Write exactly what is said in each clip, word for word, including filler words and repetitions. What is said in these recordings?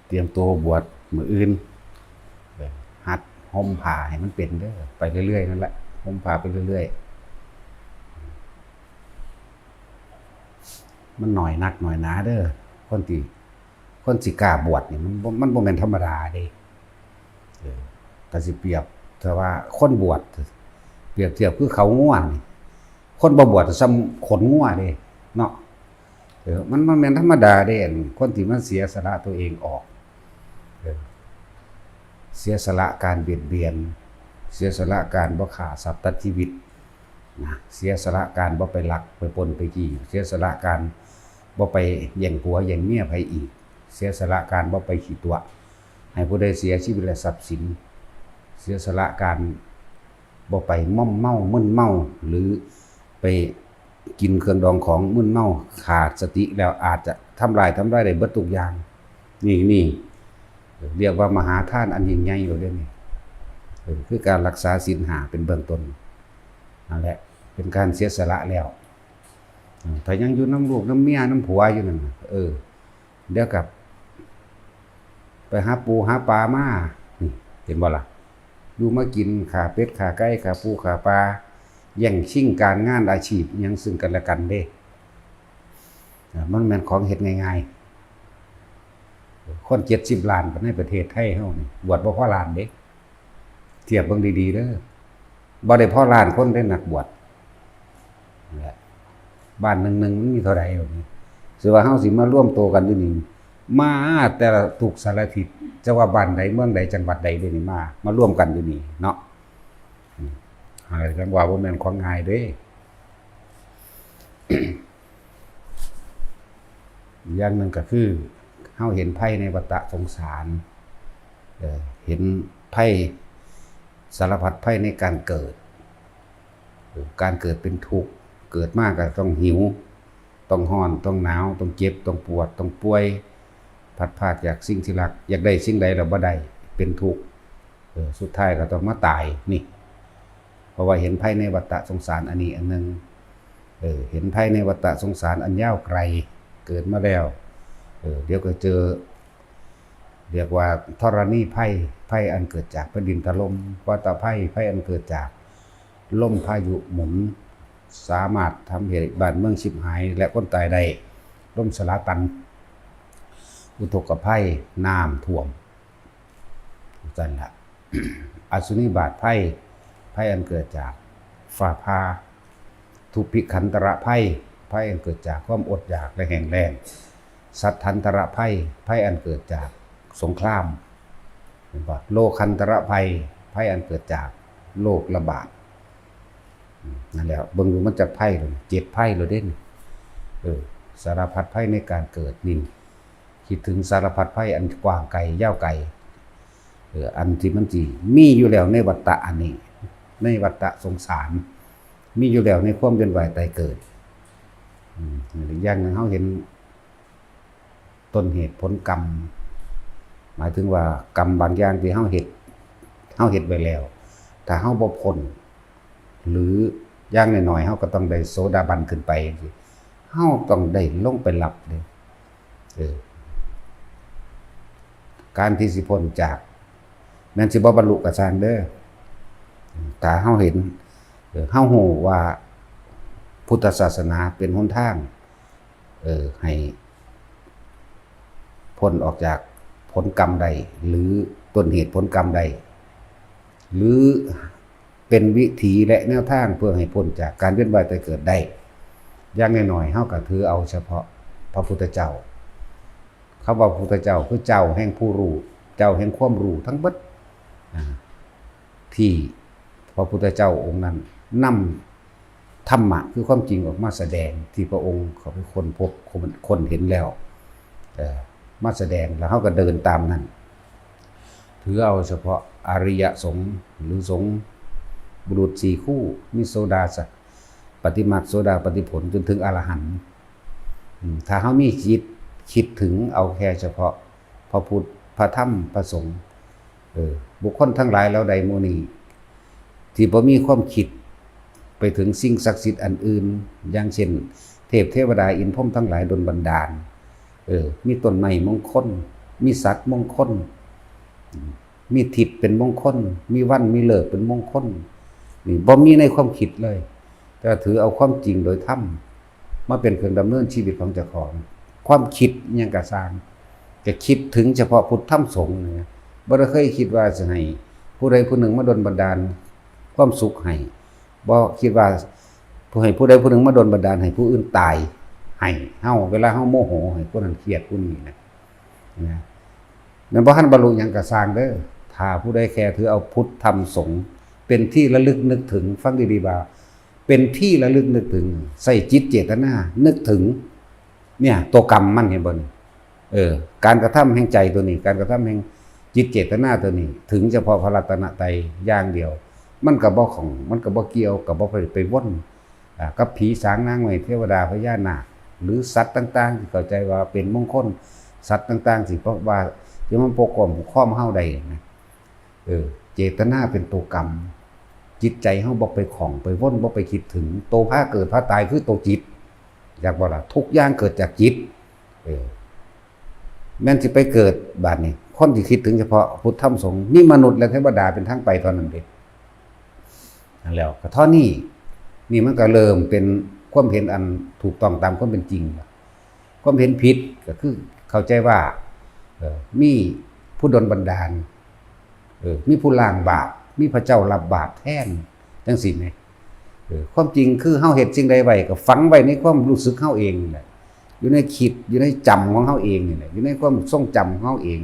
เตรียมตัวบวชมื้ออื่น เออ หัดห่มผ้าให้มันเป็นเด้อ ไปเรื่อยๆ นั่นแหละ ห่มผ้าไปเรื่อยๆ มันน้อยนักน้อยหนาเด้อ คนที่ คนสิกล้าบวชนี่ มันบ่ มันบ่แม่นธรรมดาเด้ เออ ถ้าสิเปรียบ ถ้าว่าคนบวช เปรียบเทียบคือเขางัวนี่ คนบ่บวชส่ำขนงัวเด้ เนาะ เออ มัน มันแม่นธรรมดาเด้ อันคนที่มันเสียสละตัวเองออก เออ เสียสละการเบียดเบียน เสียสละการบ่ฆ่าสัตว์ตัดชีวิตนะ เสียสละการบ่ไปลักไปปล้นไปจี้ เสียสละการบ่ไปแย่งผัวแย่งเมียไผอีก เสียสละการบ่ไปขี้ตั๋วให้ผู้ใดเสียชีวิตและทรัพย์สิน เสียสละการบ่ไปม่อมเมามึนเมา หรือไปกินเครื่องดองของมึนเมา ขาดสติแล้วอาจจะทำลาย ทำลายได้เบิดทุกอย่าง นี่ นี่ เรียกว่ามหาทานอันยิ่งใหญ่เลยเด้นี่ เออ คือการรักษาศีลห้าเป็นเบื้องต้น นั่นแหละ เป็นการเสียสละแล้ว เออ ถ้ายังอยู่นำลูกนำเมียนำผัวอยู่นั่นน่ะ เออ เดี๋ยวกลับ ไปหาปูหาปลามา นี่ เห็นบ่ล่ะ อยู่มากิน ฆ่าเป็ดฆ่าไก่ ฆ่าปูฆ่าปลา แย่งชิงการงานอาชีพอิหยังซึ่งกันและกันเด้ อ่า มันแม่นของเฮ็ดง่ายๆ คนเจ็ดสิบล้านในประเทศไทยเฮานี่ บวชบ่พอล้านเด้ เทียบเบิ่งดีๆ เด้อ บ่ได้พอล้านคนเด้นักบวช นั่นแหละ บ้านหนึ่งๆ มันมีเท่าใดบัดนี้ สิว่าเฮาสิมารวมตัวกันอยู่นี่ มาแต่ละทุกสารทิศ จะว่าบ้านใดเมืองใดจังหวัดใดเด้นี่ มา มารวมกันอยู่นี่เนาะ อืม หาจังว่าบ่แม่นของง่ายเด้ อย่างหนึ่งก็คือ เฮาเห็นภัยในวัฏฏะสงสาร เอ่อ เห็นภัย สารพัดภัยในการเกิด เอ่อ การเกิดเป็นทุกข์ เกิดมาก็ต้องหิว ต้องร้อน ต้องหนาว ต้องเจ็บ ต้องปวด ต้องป่วย พลัดพรากจากสิ่งที่รัก อยากได้สิ่งใดแล้วบ่ได้ เป็นทุกข์ เออ สุดท้ายก็ต้องมาตาย นี่ เพราะว่าเห็นภัยในวัฏฏะสงสารอันนี้อันหนึ่ง เออ เห็นภัยในวัฏฏะสงสารอันยาวไกล เกิดมาแล้ว เออ เดี๋ยวก็เจอ เรียกว่าธรณีภัย ภัยอันเกิดจากแผ่นดินถล่ม วัฏฏะภัย ภัยอันเกิดจากลมพายุหมุน สามารถทำให้บ้านเมืองฉิบหายและคนตายได้ ล่มสลาตัน อุทกภัย น้ำท่วม จั่งซั้นละ อสุนิบาตภัย ภัยอันเกิดจากฟ้าผ่า ทุพพิขันตรภัย ภัยอันเกิดจากความอดอยากและแห้งแล้ง สัตถันตรภัย ภัยอันเกิดจากสงคราม เห็นบ่ โลคันตรภัย ภัยอันเกิดจากโรคระบาด อืม นั่นแหละ เบิ่งดูมันจักภัยเลย เจ็ดภัยเลยเด้นี่ เออ สารพัดภัยในการเกิดนี่ คิดถึงสารพัดภัยอันกว้างไกลยาวไกล เออ อันที่มันสิมีอยู่แล้วในวัฏฏะอันนี้ ในวัฏฏะสงสาร มีอยู่แล้วในความเวียนว่ายตายเกิด อืม อย่างหนึ่งเฮาเห็นต้นเหตุผลกรรม หมายถึงว่ากรรมบางอย่างที่เฮาเฮ็ด เฮาเฮ็ดไว้แล้ว ถ้าเฮาบ่พ้น หรืออย่างน้อยๆ เฮาก็ต้องได้โสดาบันขึ้นไป เฮาต้องได้ลงไปรับเด้ เออ การที่สิพ้นจาก แม้นสิบ่บรรลุก็ซ่างเด้อ ถ้าเฮาเห็น เออ เฮาฮู้ว่าพุทธศาสนาเป็นหนทาง เออ ให้พ้นออกจากผลกรรมได้ หรือต้นเหตุผลกรรมได้ หรือเป็นวิธีและแนวทางเพื่อให้พ้นจากการเวียนว่ายตายเกิดได้ อย่างน้อยๆ เฮาก็ถือเอาเฉพาะพระพุทธเจ้า คำว่าพระพุทธเจ้าคือเจ้าแห่งผู้รู้ เจ้าแห่งความรู้ทั้งเบิด อ่า ที่พระพุทธเจ้าองค์นั้นนำธรรมะคือความจริงออกมาแสดง ที่พระองค์เข้าไปค้นพบ ค้น ค้นเห็นแล้ว เอ่อ มาแสดง แล้วเฮาก็เดินตามนั้น ถือเอาเฉพาะอริยสงฆ์ หรือสงฆ์บุรุษสี่คู่ มีโสดาสะ ปฏิมรรค โสดาปัตติผล จนถึงอรหันต์ อืม ถ้าเฮามีจิตคิดถึงเอาแค่เฉพาะพระพุทธ พระธรรม พระสงฆ์ เออ บุคคลทั้งหลายเหล่าใดหมู่นี้ ที่บ่มีความคิดไปถึงสิ่งศักดิ์สิทธิ์อันอื่น อย่างเช่น เทพเทวดาอินทร์พรหมทั้งหลายดลบันดาล เออ มีต้นไม้มงคล มีสัตว์มงคล มีทิศเป็นมงคล มีวันมีฤกษ์เป็นมงคล นี่บ่มีในความคิดเลย แต่ถือเอาความจริงโดยธรรม มาเป็นเครื่องดำเนินชีวิตของเจ้าของ ความคิดอิหยังกะซ่าง จะคิดถึงเฉพาะพุทธธรรมสงฆ์เนี่ย บ่ได้เคยคิดว่าสิให้ผู้ใดผู้หนึ่งมาดลบันดาลความสุขให้ บ่คิดว่าผู้ให้ผู้ใดผู้หนึ่งมาดลบันดาลให้ผู้อื่นตายให้เฮา เวลาเฮาโมโหให้ผู้นั้นเครียดผู้นี้นะ นะ แม่นบ่ทันบรรลุหยังกะซ่างเด้อ ถ้าผู้ใดแค่ถือเอาพุทธธรรมสงฆ์เป็นที่ระลึกนึกถึง ฟังดีๆ ว่า เป็นที่ระลึกนึกถึง ใส่จิตเจตนานึกถึง เนี่ย ตัวกรรมมัน เห็นบ่นี่ เออ การกระทำแห่งใจตัวนี้ การกระทำแห่งจิตเจตนาตัวนี้ ถึงเฉพาะพระรัตนตรัยอย่างเดียว มันก็บ่ของ มันก็บ่เกี่ยว ก็บ่ไป ไปวน อ่า กับผีสางนางไม้เทวดาพญานาค หรือสัตว์ต่างๆ ที่เข้าใจว่าเป็นมงคล สัตว์ต่างๆ ที่เพราะว่าที่มันปกป้องคุ้มครองเฮาได้นะ เออ เจตนาเป็นตัวกรรม จิตใจเฮาบ่ไปของ ไปวน บ่ไปคิดถึง ตัวพาเกิดพาตายคือตัวจิต อยากบอกล่ะ ทุกอย่างเกิดจากจิต เออ แม่นสิไปเกิดบาดนี้ คนที่คิดถึงเฉพาะพุทธธรรมสงฆ์ มีมนุษย์และเทวดาเป็นทางไปเท่านั้นเด้ นั่นแล้วก็เท่านี้ นี่มันก็เริ่มเป็นความเห็นอันถูกต้องตามความเป็นจริงละ ความเห็นผิดก็คือเข้าใจว่า เออ มีผู้ดลบันดาล เออ มีผู้ล้างบาป มีพระเจ้ารับบาปแทน จังซี้แหม เออ ความจริงคือเฮาเฮ็ดสิ่งใดไว้ก็ฝังไว้ในความรู้สึกเฮาเองนี่แหละ อยู่ในคิด อยู่ในจำของเฮาเองนี่แหละ อยู่ในความทรงจำของเฮาเอง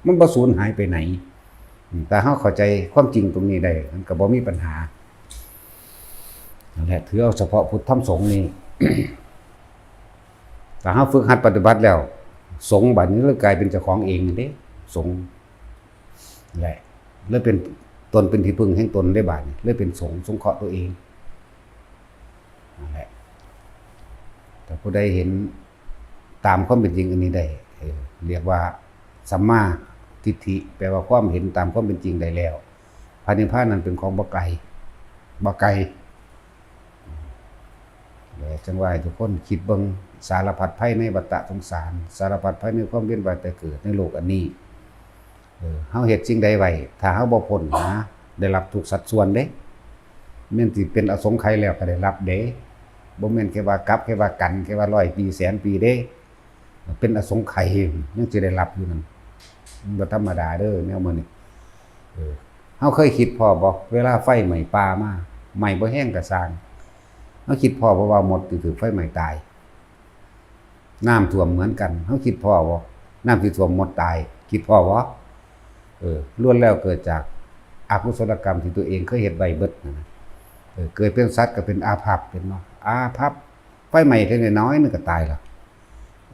มันบ่สูญหายไปไหน อืม ถ้าเฮาเข้าใจความจริงตรงนี้ได้ มันก็บ่มีปัญหา นั่นแหละ ถือเอาเฉพาะพุทธธรรมสงฆ์นี่ ถ้าเฮาฝึกหัดปฏิบัติแล้ว สงฆ์บัดนี้เลยกลายเป็นเจ้าของเองเด้ สงฆ์แหละ เลยเป็นตนเป็นที่พึ่งแห่งตนได้บาดนี้ เลยเป็นสงฆ์สงเคราะห์ตัวเอง นั่นแหละ แต่ผู้ใดเห็นตามความเป็นจริงอันนี้ได้ เออ เรียกว่าสัมมาทิฏฐิ แปลว่าความเห็นตามความเป็นจริงได้แล้ว พระนิพพานนั้นเป็นของบ่ไกล บ่ไกล เลยจังว่าให้ทุกคนคิดเบิ่ง สารพัดภัยในวัฏฏะสงสาร สารพัดภัยในความเวียนว่ายตายเกิดในโลกอันนี้ เออ เฮาเฮ็ดสิ่งใดไว้ ถ้าเฮาบ่พ้นนะ ได้รับทุกสัดส่วนเด้ แม่นสิเป็นอสงไขยแล้วก็ได้รับเด้ บ่แม่นแค่ว่ากลับ แค่ว่ากัน แค่ว่าร้อยปี แสนปีเด้ เป็นอสงไขยยังสิได้รับอยู่นั่น มันบ่ธรรมดาเด้อ แนวมื้อนี้ เออ เฮาเคยคิดพ้อบ่ เวลาไฟไหม้ป่ามา ไหม้บ่แฮงก็ซ่าง เฮาคิดพ้อบ่ว่ามดสิถูกไฟไหม้ตาย น้ำท่วมเหมือนกัน เฮาคิดพ้อบ่ น้ำสิท่วมมดตาย คิดพ้อบ่ เออ ล้วนแล้วเกิดจากอกุศลกรรมที่ตัวเองเคยเฮ็ดไว้เบิดนั่นนะ เออ เกิดเป็นสัตว์ก็เป็นอาภัพ เป็นบ่ อาภัพ ไฟไหม้แค่น้อยหนึ่งก็ตายแล้ว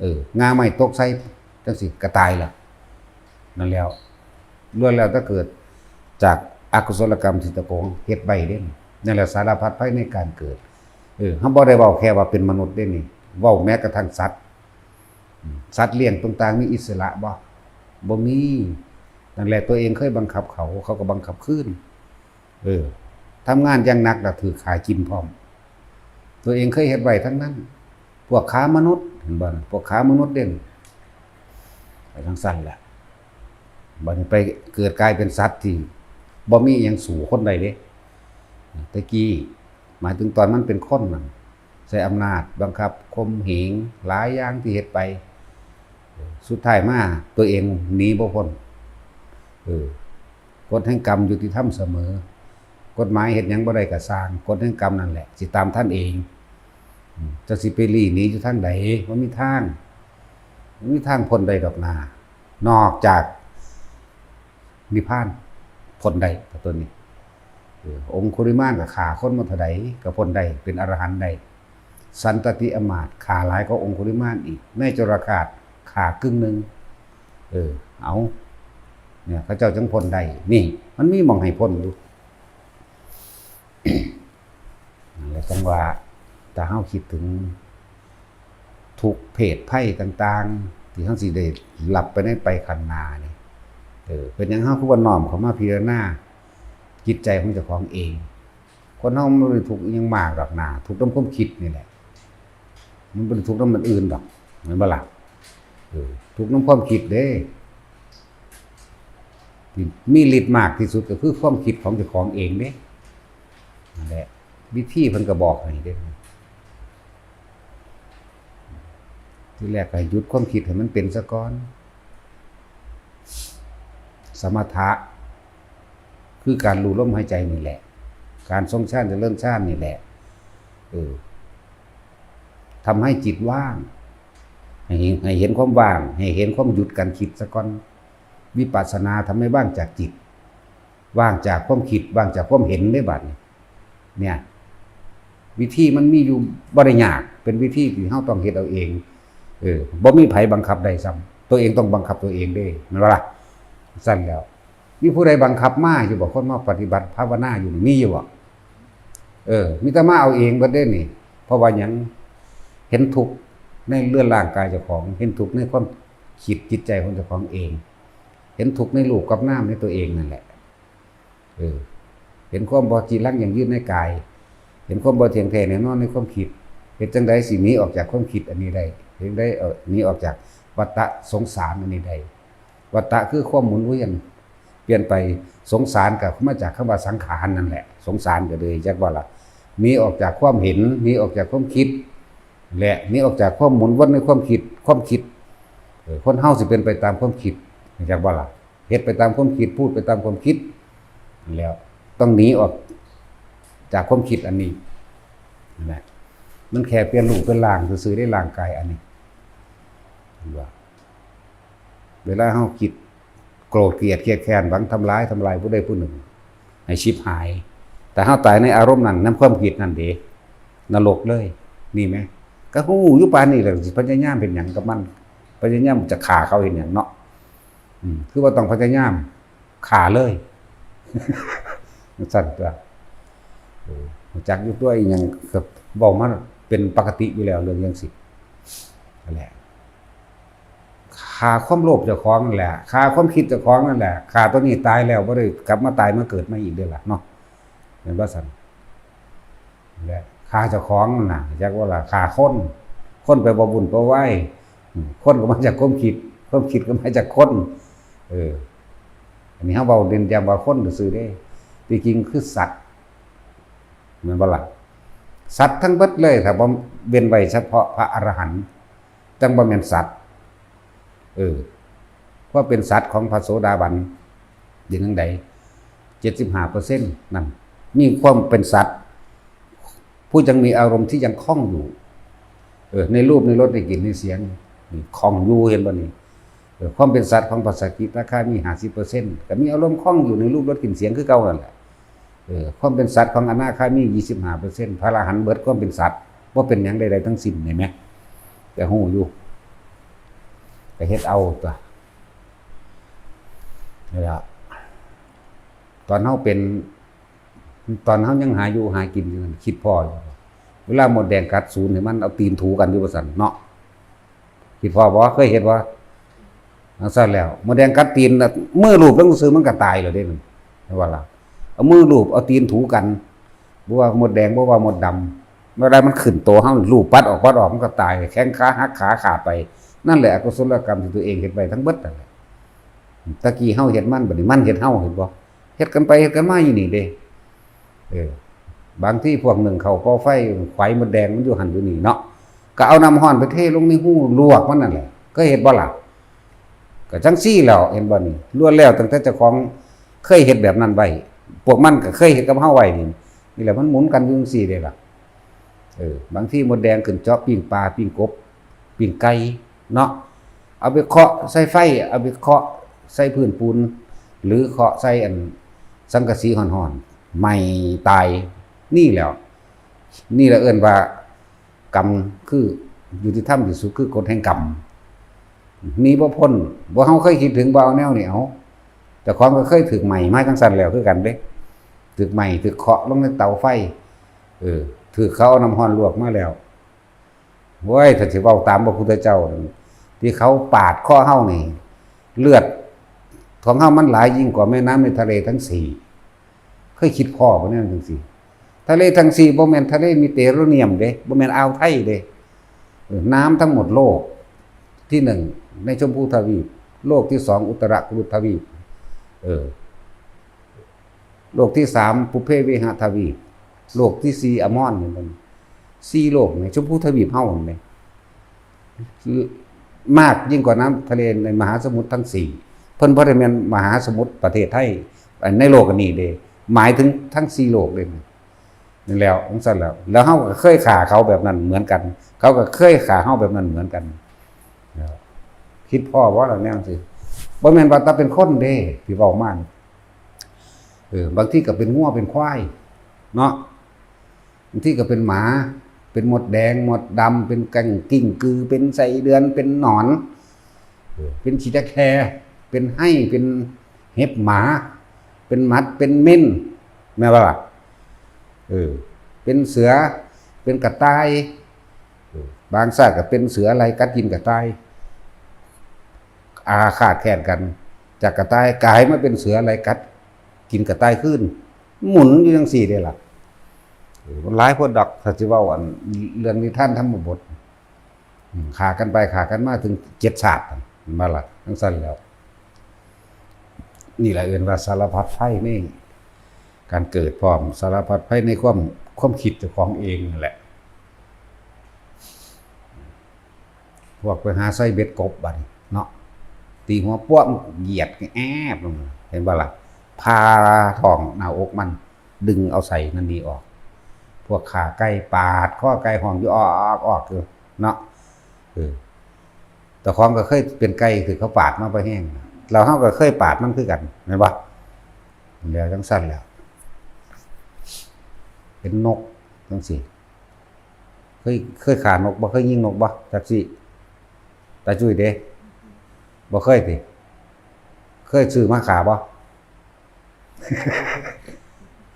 เออ งาไม้ตกใส่จังซี้ก็ตายแล้ว นั่นแล้ว ล้วนแล้วแต่เกิดจากอกุศลกรรมที่ตะกองเฮ็ดไว้เด้ นั่นแหละสารพัดภัยในการเกิด เออ เฮาบ่ได้เว้าแค่ว่าเป็นมนุษย์เด้นี่ เว้าแม้กระทั่งสัตว์ อืม สัตว์เลี้ยงต่างๆ มีอิสระบ่ บ่มี นั่นแหละ ตัวเองเคยบังคับเขา เขาก็บังคับคืน เออ ทำงานอย่างหนักแล้วถูกฆ่ากินพร้อม ตัวเองเคยเฮ็ดไว้ทั้งนั้น พวกค้ามนุษย์ เห็นบ่ พวกค้ามนุษย์เด่น ไปจังซั่นแหละ บัดนี้ไปเกิดกลายเป็นสัตว์ที่บ่มีอิหยังสู้คนได้เด้ แต่กี้ หมายถึงตอนมันเป็นคนนั่น ใช้อำนาจบังคับข่มเหงหลายอย่างที่เฮ็ดไป สุดท้ายมาตัวเองหนีบ่พ้น เออ กฎแห่งกรรมยุติธรรมเสมอ กฎหมายเฮ็ดหยังบ่ได้ก็ซ่าง กฎแห่งกรรมนั่นแหละสิตามทันเอง อืม จะสิไปลี้หนีอยู่ทางใด บ่มีทาง บ่มีทางพ้นได้ดอกนา นอกจากนิพพาน พ้นได้ตัวนี้ เออ องคุลิมานก็ฆ่าคนมาเท่าใดก็พ้นได้ เป็นอรหันต์ได้ สันตติอมาตย์ฆ่าหลายกว่าองคุลิมานอีก ในจุลกาสฆ่าครึ่งหนึ่ง เออ เอา เนี่ย เขาเจ้าจังพ้นได้ นี่ มันมีหม่องให้พ้นอยู่ นั่นแหละจังว่า ถ้าเฮาคิดถึง ทุกข์เพศภัยต่างๆ ที่เฮาสิได้รับไปในไปข้างหน้านี่ เออ เป็นหยังเฮาคือบ่น้อมเข้ามาพิจารณาจิตใจของเจ้าของเอง คนเฮามันบ่ได้ทุกข์อิหยังมากดอกนา ทุกข์นำความคิดนี่แหละ มันบ่ได้ทุกข์นำอันอื่นดอก แม่นบ่ล่ะ เออ ทุกข์นำความคิดเด้ ที่มีฤทธิ์มากที่สุดก็คือความคิดของเจ้าของเองเด้ นั่นแหละ วิธีเพิ่นก็บอกให้เด้ ทีแรกก็ให้หยุดความคิดให้มันเป็นซะก่อน สมถะ คือการรู้ลมหายใจนี่แหละ การทรงฌานเจริญฌานนี่แหละ เออ ทำให้จิตว่าง ให้เห็น ให้เห็นความว่าง ให้เห็นความหยุดการคิดซะก่อน วิปัสสนาทำให้ว่างจากจิต ว่างจากความคิด ว่างจากความเห็นได้บัดนี้ เนี่ย วิธีมันมีอยู่บ่ได้ยาก เป็นวิธีที่เราต้องเฮ็ดเอาเอง เออ บ่มีไผบังคับได้ซ้ำ ตัวเองต้องบังคับตัวเองเด้ แม่นบ่ล่ะ? ซั่นแล้ว มีผู้ใดบังคับมาอยู่บ่? คนมาปฏิบัติภาวนาอยู่นี่มีอยู่บ่? เออ มีแต่มาเอาเองเบิดเด้นี่ เพราะว่าหยัง? เห็นทุกข์ในเรือนร่างกายเจ้าของ เห็นทุกข์ในความคิดจิตใจของเจ้าของเอง เห็นทุกข์ในรูปกับนามในตัวเองนั่นแหละ เออ เห็นความบ่จีรังยั่งยืนในกาย เห็นความบ่เที่ยงแท้แน่นอนในความคิด เฮ็ดจั่งใดสิหนีออกจากความคิดอันนี้ได้ เฮ็ดจั่งใด เอ่อ หนีออกจากวัฏฏะสงสารอันนี้ได้ วัฏฏะคือความหมุนเวียน เปลี่ยนไป สงสารก็มาจากคำว่าสังขารนั่นแหละ สงสารก็เลยจักว่าล่ะ หนีออกจากความเห็น หนีออกจากความคิด และหนีออกจากความหมุนวนในความคิด ความคิด เออ คนเฮาสิเป็นไปตามความคิด จักว่าล่ะ เฮ็ดไปตามความคิด พูดไปตามความคิด แล้วต้องหนีออกจากความคิดอันนี้ นะ มันแค่เปลี่ยนรูปเป็นร่างซื่อๆ ได้ร่างกายอันนี้ เห็นบ่? เวลาเฮาคิดโกรธเกลียดเคียดแค้น หวังทำร้าย ทำลายผู้ใดผู้หนึ่ง ให้ฉิบหาย แต่เฮาตายในอารมณ์นั้น นำความคิดนั่นเด้ นรกเลย นี่แหม ก็ฮู้อยู่ปานนี้แหละ สิพยายามเฮ็ดหยังกับมัน พยายามจะฆ่าเขาเฮ็ดหยังเนาะ อืม คือว่าต้องพยายามฆ่าเลย ซั่นตั๊ว เออ รู้จักอยู่ตั๊ว อีหยังก็เว้ามาเป็นปกติอยู่แล้ว เรื่องจั่งซี้ นั่นแหละ ฆ่าความโลภเจ้าของนั่นแหละ ฆ่าความคิดเจ้าของนั่นแหละ ฆ่าตัวนี้ตายแล้วบ่ได้กลับมาตายมาเกิดมาอีกเด้อล่ะเนาะ แม่นบ่ซั่น? และฆ่าเจ้าของนั่นน่ะ จักว่าล่ะ ฆ่าคน คนไปบ่วุ่นบ่วาย อืม คนก็มาจากความคิด ความคิดก็มาจากคน เออ อันนี้เฮาเว้าเน้นย้ำว่าคนซื่อๆ เด้ ที่จริงคือสัตว์ แม่นบ่ล่ะ? สัตว์ทั้งเบิดเลย ถ้าบ่เว้นไว้เฉพาะพระอรหันต์ จั่งบ่แม่นสัตว์ เออ ความเป็นสัตว์ของพระโสดาบัน เป็นจั่งใด? เจ็ดสิบห้าเปอร์เซ็นต์ นั่น มีความเป็นสัตว์ ผู้ยังมีอารมณ์ที่ยังคล่องอยู่ เออ ในรูป ในรส ในกลิ่น ในเสียง นี่คล่องอยู่ เห็นบ่นี่? เออ ความเป็นสัตว์ของพระสกิทาคามี ห้าสิบเปอร์เซ็นต์ ก็มีอารมณ์คล่องอยู่ในรูป รส กลิ่น เสียงคือเก่านั่นแหละ เออ ความเป็นสัตว์ของอนาคามี ยี่สิบห้าเปอร์เซ็นต์ พระอรหันต์เบิดความเป็นสัตว์ บ่เป็นหยังใดๆ ทั้งสิ้น เห็นไหม? แต่ฮู้อยู่ ก็เฮ็ดเอาตั๊ว นี่ล่ะ ตอนเฮาเป็น ตอนเฮายังหาอยู่หากินอยู่นั่น คิดพ้ออยู่ เวลามดแดงกัดสูนให้มันเอาตีนถูกันอยู่ว่าซั่นเนาะ คิดพ้อบ่? เคยเห็นบ่? จั่งซั่นแล้ว มดแดงกัดตีนน่ะ มือลูบลงซื่อมันก็ตายแล้วเด้ มัน เห็นบ่ล่ะ? เอามือลูบ เอาตีนถูกัน บ่ว่ามดแดง บ่ว่ามดดำ เวลามันขึ้นโตเฮา ลูบปัดออก ปัดออก มันก็ตาย แข้งขาหัก ขาขาดไป นั่นแหละอกุศลกรรมที่ตัวเองเฮ็ดไว้ทั้งเบิดนั่นแหละ ตะกี้เฮาเฮ็ดมัน บัดนี้มันเฮ็ดเฮา เห็นบ่? เฮ็ดกันไปเฮ็ดกันมาอยู่นี่เด้ เออ บางทีพวกนึ่งข้าวก่อไฟ ไขว่มดแดงมันอยู่หั่นอยู่นี่เนาะ ก็เอาน้ำร้อนไปเทลงในฮูลวกมันนั่นแหละ เคยเห็นบ่ล่ะ? ก็จั่งซี้แหล้ว เห็นบ่นี่ ล้วนแล้วตั้งแต่เจ้าของเคยเฮ็ดแบบนั้นไว้ พวกมันก็เคยเฮ็ดกับเฮาไว้นี่ นี่แหละมันหมุนกันอยู่จั่งซี้เด้ล่ะ เออ บางทีมดแดงขึ้นเจาะปิ้งปลา ปิ้งกบ ปิ้งไก่เนาะ เอาไปเคาะใส่ไฟ เอาไปเคาะใส่พื้นปูน หรือเคาะใส่อันสังกะสีฮ้อนๆ ไหม้ตาย นี่แหล้ว นี่แหละเอิ้นว่ากรรมคือยุติธรรมที่สุด คือกฎแห่งกรรม หนีบ่พ้น บ่ เฮาเคยคิดถึงบ่ เอาแนวนี้ เอา เจ้าของก็เคยถูกไหม้มาจั่งซั่นแล้วคือกันเด้ ถูกไหม้ ถูกเคาะลงในเตาไฟ เออ ถูกเขาเอาน้ำร้อนลวกมาแล้ว โอ้ย ถ้าสิเว้าตามพระพุทธเจ้านั่น ที่เขาปาดคอเฮานี่ เลือดของเฮามันหลายยิ่งกว่าแม่น้ำในทะเลทั้งสี่ เคยคิดพ้อบ่แนวจั่งซี้? ทะเลทั้งสี่บ่แม่นทะเลเมดิเตอร์เรเนียนเด้ บ่แม่นอ่าวไทยเด้ เออ น้ำทั้งหมดโลกที่หนึ่งในชมพูทวีป โลกที่สองอุตตรกุรุทวีป เออ โลกที่สามปุพเพวิหทวีป โลกที่สี่อมรนี่มัน สี่โลกนี่ชมพูทวีปเฮานี่ คือมากยิ่งกว่าน้ำทะเลในมหาสมุทรทั้งสี่ เพิ่นบ่ได้แม่นมหาสมุทรประเทศไทย ในโลกอันนี้เด้ หมายถึงทั้งสี่โลกเลย นั่นแล้วจั่งซั่นแล้ว แล้วเฮาก็เคยฆ่าเขาแบบนั้นเหมือนกัน เขาก็เคยฆ่าเฮาแบบนั้นเหมือนกัน คิดพ้อบ่ล่ะแนวจั่งซี้ บ่แม่นว่าแต่เป็นคนเด้ที่เว้ามานี่ เออ บางทีก็เป็นงัวเป็นควายเนาะ บางทีก็เป็นหมา เป็นมดแดงมดดำ เป็นกังกิ้งกือ เป็นไส้เดือน เป็นหนอน เออ เป็นขี้ตะแค เป็นไห้ เป็นเห็บหมา เป็นหมัด เป็นเม่น แม่นบ่ล่ะ เออ เป็นเสือ เป็นกระต่าย เออ บางชาติก็เป็นเสือไล่กัดกินกระต่าย อาฆาตแค้นกัน จากกระต่ายกลายมาเป็นเสือไล่กัดกินกระต่ายคืน หมุนอยู่จั่งซี้เด้ล่ะ เออ มันหลายโพดดอก ถ้าสิเว้าอันเรื่องนิทานธรรมบท อืม ฆ่ากันไปฆ่ากันมาถึงเจ็ดชาติ แม่นบ่ล่ะ จั่งซั่นแล้ว นี่แหละเอิ้นว่าสารพัดภัยในการเกิดพร้อม สารพัดภัยในความ ความคิดเจ้าของเองนั่นแหละ พวกไปหาใส่เบ็ดกบบัดนี้เนาะ ตีหัวป้วมเหยียดแอบลงมา เห็นบ่ล่ะ ผ่าท้องหน้าอกมัน ดึงเอาไส้นั่นนี่ออก พวกฆ่าไก่ปาดคอไก่ฮ้องอยู่ออกออกอยู่เนาะ เออ เจ้าของก็เคยเป็นไก่ถืกเขาปาดมาบ่แฮง แล้วเฮาก็เคยปาดมันคือกัน แม่นบ่ แล้วจั่งซั่นแล้ว เป็นนกจั่งซี้ เคย เคยฆ่านกบ่ เคยยิงนกบ่ จักสิ ตาจุ้ยเด้ บ่เคยติ เคยซื้อมาฆ่าบ่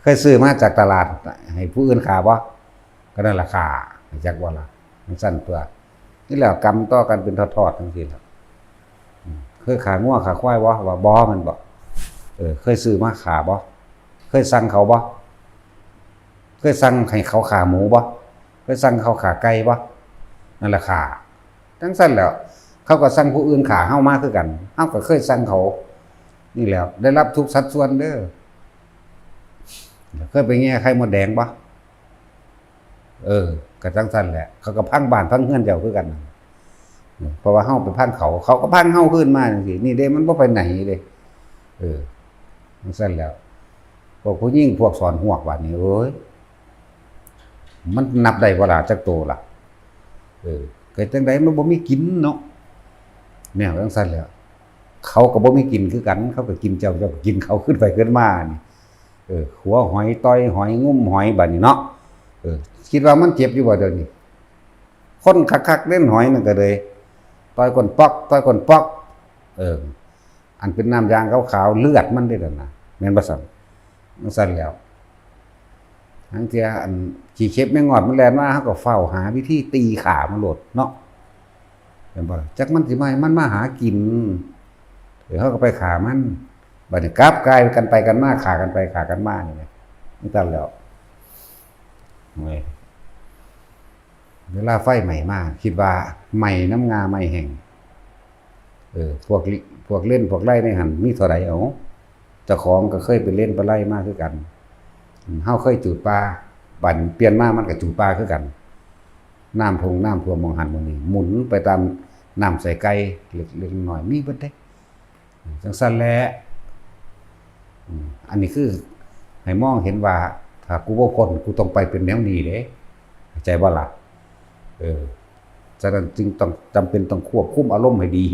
เคยซื้อมาจากตลาดให้ผู้อื่นฆ่าบ่ ก็นั่นล่ะฆ่า จักบ่ล่ะ มันซั่นตัว นี่แหละกรรมต่อกันเป็นทอดๆจั่งซี้ล่ะ อืม เคยฆ่างัวฆ่าควายบ่ ว่าบ่ แม่นบ่ เออ เคยซื้อมาฆ่าบ่ เคยสั่งเขาบ่ เคยสั่งให้เขาฆ่าหมูบ่ เคยสั่งเขาฆ่าไก่บ่ นั่นล่ะฆ่า จั่งซั่นแหล้ว เขาก็สั่งผู้อื่นฆ่าเฮามาคือกัน เฮาก็เคยสั่งเขา นี่แหล้ว ได้รับทุกสัดส่วนเด้อ เคยไปแย่ไข่มดแดงบ่ เออ ก็จั่งซั่นแหละ เขาก็พังบ้านพังเฮือนเจ้าคือกัน เพราะว่าเฮาไปพังเขา เขาก็พังเฮาคืนมาจั่งซี้ นี่เด้ มันบ่ไปไหนเด้ เออ จั่งซั่นแหล้ว พวกผู้หญิงพวกสอนฮวกบาดนี้ โอ้ย มันนับได้บ่ล่ะ จักโตล่ะ เออ ก็จั่งใดมันบ่มีกินเนาะ แนวจั่งซั่นแหล้ว เขาก็บ่มีกินคือกัน เขาก็กินเจ้า เจ้าก็กินเขา ขึ้นไปขึ้นมานี่ เออ ขัวหอย ต่อยหอย งุ้มหอย บาดนี้เนาะ เออ คิดว่ามันเจ็บอยู่บ่เดี๋ยวนี้ คนคักๆเล่นหอยนั่นก็เลย ต่อยก้นป๊อก ต่อยก้นป๊อก เออ อันเป็นน้ำยางขาวๆ เลือดมันเด้นั่นน่ะ แม่นบ่ซั่น จั่งซั่นแหล้ว ลางเทื่ออันขี้เข็บแมงงอดมันแล่นมา เฮาก็ฟ้าวหาวิธีตีฆ่ามันโลดเนาะ แม่นบ่ล่ะ จักมันสิมา มันมาหากิน เออ เฮาก็ไปฆ่ามัน บัดนี้กลับกลายกันไปกันมา ฆ่ากันไปฆ่ากันมานี่แหละ จั่งซั่นแหล้ว เวลาไฟไหม้มา คิดว่าไหม้นำง่าไหม้แห้ง เออ พวกลิ พวกเล่นพวกไล่ในหั่นมีเท่าใด เอา เจ้าของก็เคยไปเล่นไปไล่มาคือกัน อืม เฮาเคยจูดป่า บัดเปลี่ยนมามันก็จูดป่าคือกัน น้ำท่วม น้ำท่วมหม่องหั่นหม่องนี้ หมุนไปตามน้ำใส่ไก่ เล็กๆน้อยๆ มีเบิดเด้ จั่งซั่นแหละ อืม อันนี้คือให้มองเห็นว่า ถ้ากูบ่พ้น กูต้องไปเป็นแนวนี้เด้ เข้าใจบ่ล่ะ เออ ฉะนั้นจึงต้อง จำเป็นต้องควบคุมอารมณ์ให้ดี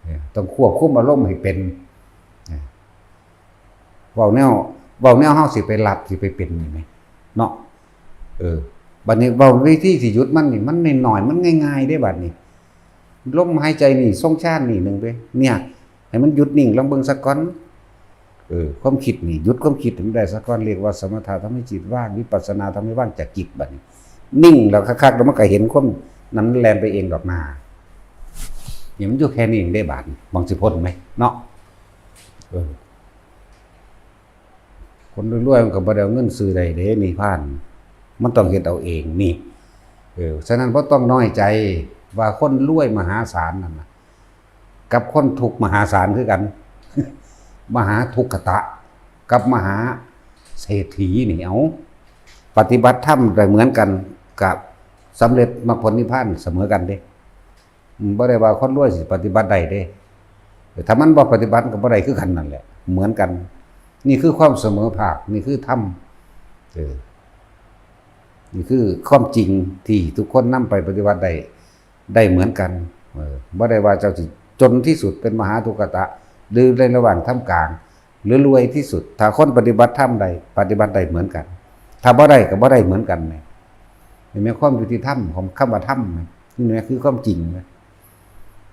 เออ ต้องควบคุมอารมณ์ให้เป็น เออ เว้าแนว เว้าแนวเฮาสิไปรัด สิไปเป็นนี่แหม เนาะ เออ บัดนี้เว้าวิธีสิหยุดมันนี่ มันน้อยๆ มันง่ายๆเด้บัดนี้ ลมหายใจนี่ ทรงฌานนี่หนึ่งเด้ เนี่ย ให้มันหยุดนิ่งลองเบิ่งซะก่อน เออ ความคิดนี่ หยุดความคิดให้มันได้ซะก่อน เรียกว่าสมถะทำให้จิตว่าง วิปัสสนาทำให้ว่างจากจิตบัดนี้ นิ่งแล้วคักๆ แล้วมันก็เห็นความนั้นแล่นไปเองดอกนา นี่มันอยู่แค่นี้เองเด้บาดนี้ หวังสิพ้นไหม เนาะ เออ คนรวยๆมันก็บ่ได้เอาเงินซื้อได้เด้นิพพาน มันต้องเฮ็ดเอาเองนี่ เออ ฉะนั้นบ่ต้องน้อยใจว่าคนรวยมหาศาลนั่นน่ะ กับคนทุกข์มหาศาลคือกัน มหาทุกขตะ กับมหาเศรษฐีนี่ เอา ปฏิบัติธรรมได้เหมือนกัน กับสำเร็จมรรคผลนิพพานเสมอกันเด้ อืม บ่ได้ว่าคนรวยสิปฏิบัติได้เด้ ถ้ามันบ่ปฏิบัติก็บ่ได้คือกันนั่นแหละ เหมือนกัน นี่คือความเสมอภาค นี่คือธรรม เออ นี่คือความจริงที่ทุกคนนำไปปฏิบัติได้ ได้เหมือนกัน เออ บ่ได้ว่าเจ้าสิจนที่สุดเป็นมหาทุกขตะ หรือในระหว่างท่ามกลาง หรือรวยที่สุด ถ้าคนปฏิบัติธรรมได้ ปฏิบัติได้เหมือนกัน ถ้าบ่ได้ก็บ่ได้เหมือนกันเนี่ย นี่แม่นความยุติธรรมของคำว่าธรรมนะ นี่แม่นคือความจริงนะ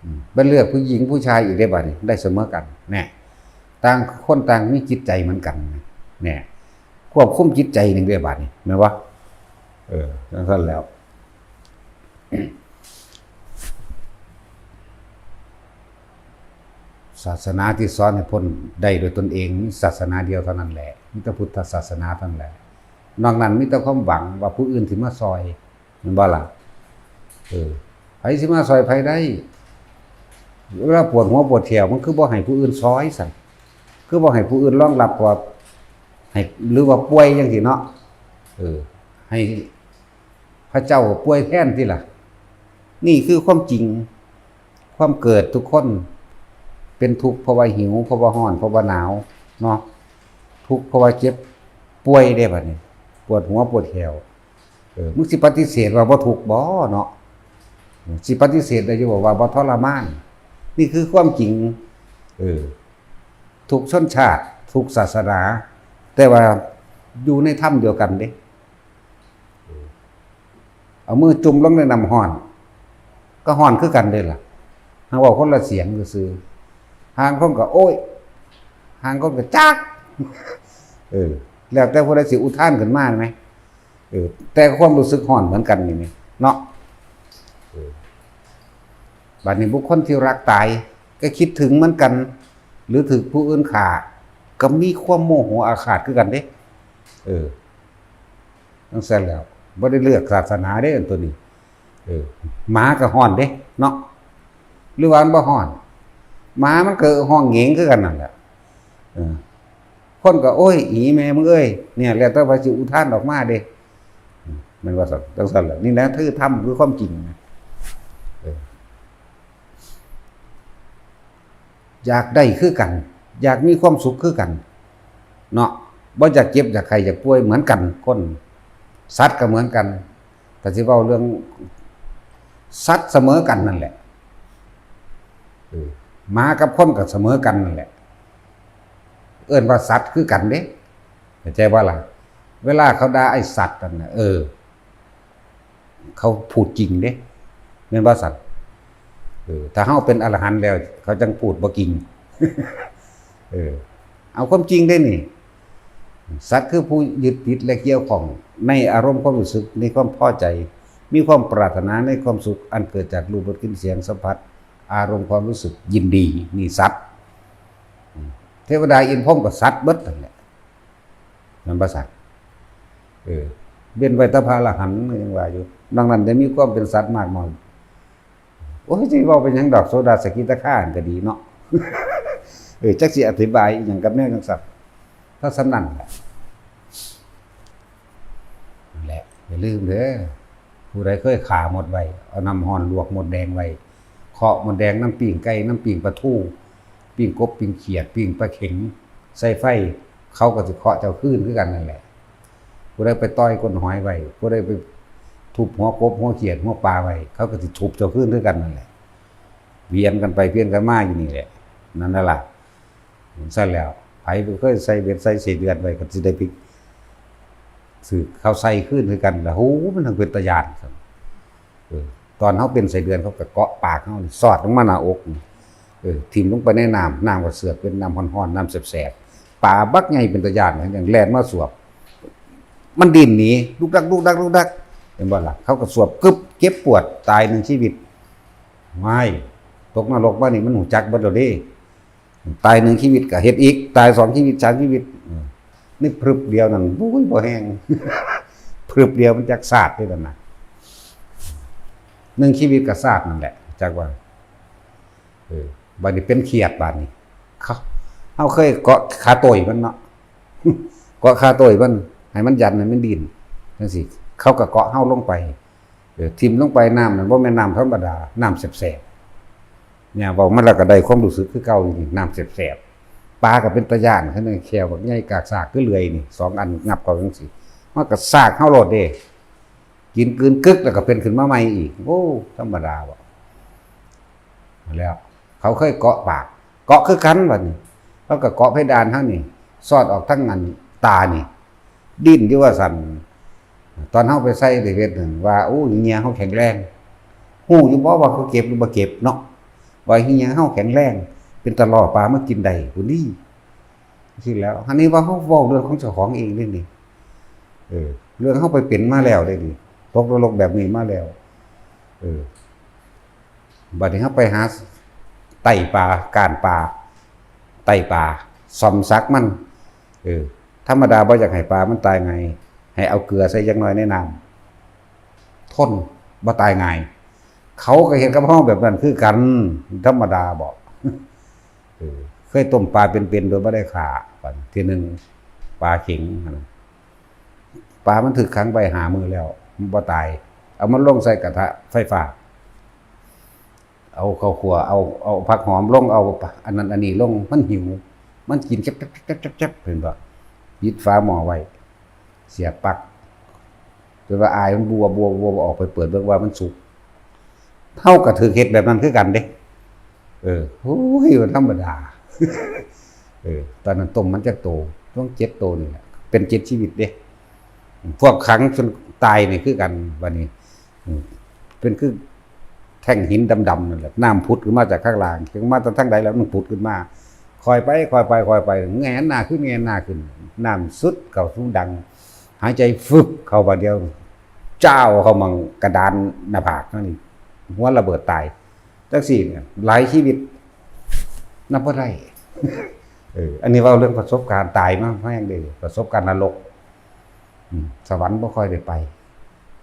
อืม บ่เลือกผู้หญิงผู้ชายอีกได้บัดนี้ ได้เสมอกัน แน่ ต่างคนต่างมีจิตใจเหมือนกันนะ แน่ ควบคุมจิตใจหนึ่งได้บัดนี้ แม่นบ่ เออ จั่งซั้นแล้ว ศาสนาที่สอนให้พ้นได้โดยตนเอง มีศาสนาเดียวเท่านั้นแหละ มีแต่พุทธศาสนาเท่านั้นแหละ นอกนั้นมีแต่ความหวังว่าผู้อื่นสิมาซอย แม่นบ่ล่ะ เออ ไผสิมาซอยไผได้ เวลาปวดหัวปวดแข้ว มันคือบ่ให้ผู้อื่นซอยซั่น คือบ่ให้ผู้อื่นรองรับ ว่าให้ หรือว่าป่วยจั่งซี้เนาะ เออ ให้พระเจ้าป่วยแทนติล่ะ นี่คือความจริง ความเกิดทุกคนเป็นทุกข์เพราะว่าหิว เพราะว่าร้อน เพราะว่าหนาวเนาะ ทุกข์เพราะว่าเจ็บป่วยเด้บัดนี้ ปวดหัวปวดแข้ว เออ มึงสิปฏิเสธว่าบ่ทุกข์บ่เนาะ สิปฏิเสธได้อยู่บ่ว่าบ่ทรมาน นี่คือความจริง เออ ทุกชนชาติ ทุกศาสนา แต่ว่าอยู่ในธรรมเดียวกันเด้ เอามือจุ่มลงในน้ำร้อน ก็ร้อนคือกันเด้ล่ะ หากเว้าคนละเสียงซื่อๆ ห่างคนก็โอ้ย ห่างคนก็จัก เออ แล้วแต่ผู้ใดสิอุทานขึ้นมาไหม เออ แต่ความรู้สึกร้อนเหมือนกันนี่นี่เนาะ เออ บัดนี้บุคคลที่รักตาย ก็คิดถึงเหมือนกัน หรือถืกผู้อื่นฆ่า ก็มีความโมโหอาฆาตคือกันเด้ เออ จั่งซั้นแล้ว บ่ได้เลือกศาสนาเด้อันตัวนี้ เออ หมาก็ฮ้อนเด้เนาะ หรือว่ามันบ่ฮ้อน หมามันก็ฮ้องเหงงคือกันนั่นแหละ เออ คนก็ โอ้ย อีแม่มึงเอ้ย เนี่ย แล้วแต่ว่าสิอุทานออกมาเด้ อืม แม่นว่าซั่น จั่งซั้นแหละ นี่แหละคือธรรม คือความจริงนะ เออ อยากได้คือกัน อยากมีความสุขคือกัน เนาะ บ่อยากเจ็บอยากไข้อยากป่วยเหมือนกัน คน สัตว์ก็เหมือนกัน ถ้าสิเว้าเรื่องสัตว์เสมอกันนั่นแหละ เออ หมากับคนก็เสมอกันนั่นแหละ เอิ้นว่าสัตว์คือกันเด้ เข้าใจบ่ล่ะ เวลาเขาด่าไอ้สัตว์นั่นน่ะ เออ เขาพูดจริงเด้ แม่นบ่สัตว์ เออ ถ้าเฮาเป็นอรหันต์แล้ว เขาจั่งพูดบ่จริง เออ เอาความจริงเด้นี่ สัตว์คือผู้ยึดติดและเกี่ยวข้องในอารมณ์ความรู้สึก ในความพอใจ มีความปรารถนาในความสุขอันเกิดจากรูป รส กลิ่น เสียง สัมผัส อารมณ์ความรู้สึกยินดี นี่สัตว์ อืม เทวดาอินทร์พรหมก็สัตว์เบิดนั่นแหละ แม่นบ่สัตว์ เออ เว้นไว้แต่พระอรหันต์ยังว่าอยู่ นอกนั้นจะมีความเป็นสัตว์มากน้อย โอ้ย สิเว้าไปหยังดอก โสดา สกิทาคา ก็ดีเนาะ เออ จักสิอธิบายอีหยังกับแนวจั่งซั้น ถ้าส่ำนั้นแหละ นั่นแหละ อย่าลืมเด้อ ผู้ใดเคยฆ่ามดไว้ เอาน้ำร้อนลวกมดแดงไว้ เคาะมดแดงนำปิ้งไก่ นำปิ้งปลาทู ปิ้งกบ ปิ้งเขียด ปิ้งปลาเข็ง ใส่ไฟ เขาก็สิเคาะเจ้าคืนคือกันนั่นแหละ ผู้ใดไปต่อยก้นหอยไว้ ผู้ใดไปทุบหัวกบ หัวเขียด หัวปลาไว้ เขาก็สิทุบเจ้าคืนคือกันนั่นแหละ เวียนกันไปเวียนกันมาอยู่นี่แหละ นั่นน่ะล่ะ ซั่นแล้ว ไผบ่เคยใส่เบ็ดใส่ไส้เดือนไว้ ก็สิได้ไปถืกเขาใส่คืนคือกันล่ะ โห มันจั่งเป็นตาย้านซั่น เออ ตอนเฮาเป็นไส้เดือน เขาก็เกาะปากเฮานี่ สอดลงมาหน้าอกนี่ เออ ถิ่มลงไปในน้ำ น้ำก็เสือกเป็นน้ำร้อนๆ น้ำแสบๆ ปลาบักใหญ่เป็นตาย้าน ยังแล่นมาสวบ มันดิ้นหนี ดุกดัก ดุกดัก ดุกดัก เห็นบ่ล่ะ เขาก็สวบกึบ เจ็บปวด ตายหนึ่งชีวิต ว้าย ตกนรกมานี่มันรู้จักเบิดแล้วเด้ ตายหนึ่งชีวิตก็เฮ็ดอีก ตายสองชีวิต สามชีวิต อืม นี่พรึบเดียวนั่น บุ้ย บ่แห้ง พรึบเดียวมันจักชาติเด้นั่นน่ะ หนึ่งชีวิตก็ชาตินั่นแหละ จักว่า เออ บัดนี้เป็นเขียดบัดนี้ เขา เฮาเคยเกาะขาโต้ยมันเนาะ เกาะขาโต้ยมัน ให้มันยัน ให้มันดิ้นจังซี่ เขาก็เกาะเฮาลงไป เออ ถิ่มลงไป น้ำนั่นบ่แม่นน้ำธรรมดา น้ำแสบๆ เนี่ย เว้ามาแล้วก็ได้ความรู้สึกคือเก่าอยู่นี่ น้ำแสบๆ ปลาก็เป็นตาย้าน คันแข้วบักใหญ่กากซากคือเลื่อยนี่ สองอันงับเข้าจังซี่ มันก็ซากเฮาโลดเด้ กินกลืนกึกแล้วก็เป็นขึ้นมาใหม่อีก โอ้ ธรรมดาบ่ แล้ว เขาเคยเกาะปาก เกาะคือกันบัดนี้ แล้วก็เกาะเพดานเฮานี่ สอดออกทางอันตานี่ ดิ้นอยู่ว่าซั่น ตอนเฮาไปใส่ไปเฮ็ดนั่นว่า โอ้ เหี่ยเฮาแข็งแรง ฮู้อยู่บ่ว่าเขาเก็บหรือบ่เก็บเนาะ ว่าเหี่ยเฮาแข็งแรง เป็นตาล่อปลามากินได้พุ้นนี่ จังซี้แหล้ว อันนี้ว่าเฮาเว้าเรื่องของเจ้าของเองเด้นี่ เออ เรื่องเฮาไปเป็นมาแล้วเด้นี่ ตกนรกแบบนี้มาแล้ว เออ บัดนี้เฮาไปหาไต่ปลา ก้านปลา ไต่ปลา ซ่อมสักมัน เออ ธรรมดาบ่อยากให้ปลามันตายง่าย ให้เอาเกลือใส่จักหน่อยในน้ำ ทน บ่ตายง่าย เขาก็เฮ็ดกับเฮาแบบนั้นคือกัน ธรรมดาบ่ เออ เคยต้มปลาเป็นๆ โดยบ่ได้ฆ่า บัดทีหนึ่ง ปลาเข็งหั่นน่ะ ปลามันถูกขังไว้ห้ามื้อแล้ว มันบ่ตาย เอามันลงใส่กระทะไฟฟ้า เอาข้าวคั่ว เอา เอาผักหอมลง เอาอันนั้นอันนี้ลง มันหิว มันกินแจ๊บๆๆๆ เห็นบ่ ปิดฝาหม้อไว้ เสียบปลั๊ก จนว่าอายมันบัวบัวบัว ออกไปเปิดเบิ่งว่ามันสุก เฮาก็ถูกเฮ็ดแบบนั้นคือกันเด้ เออ โอ้ย บ่ธรรมดา เออ ตอนนั้นต้มมันจักโต ต้องเจ็ดโตนี่แหละ เป็นเจ็ดชีวิตเด้ พวกขังจนตายนี่คือกัน บัดนี้ อืม เป็นคือแท่งหินดำๆ นั่นแหละ น้ำผุดขึ้นมาจากข้างล่าง จักมาจากทางใดแล้วมันผุดขึ้นมา ค่อยไป ค่อยไป ค่อยไป แหงนหน้าขึ้น แหงนหน้าขึ้น น้ำสุดเข้าสู่ดัง หายใจฟึบเข้าบาดเดียว จ้าวเข้ามังกระดานหน้าผากนั่นนี่ หัวระเบิดตาย จังซี่เนี่ย หลายชีวิต นับบ่ได้ เออ อันนี้เว้าเรื่องประสบการณ์ตายมาแฮงเด้ ประสบการณ์นรก อืม สวรรค์บ่ค่อยได้ไป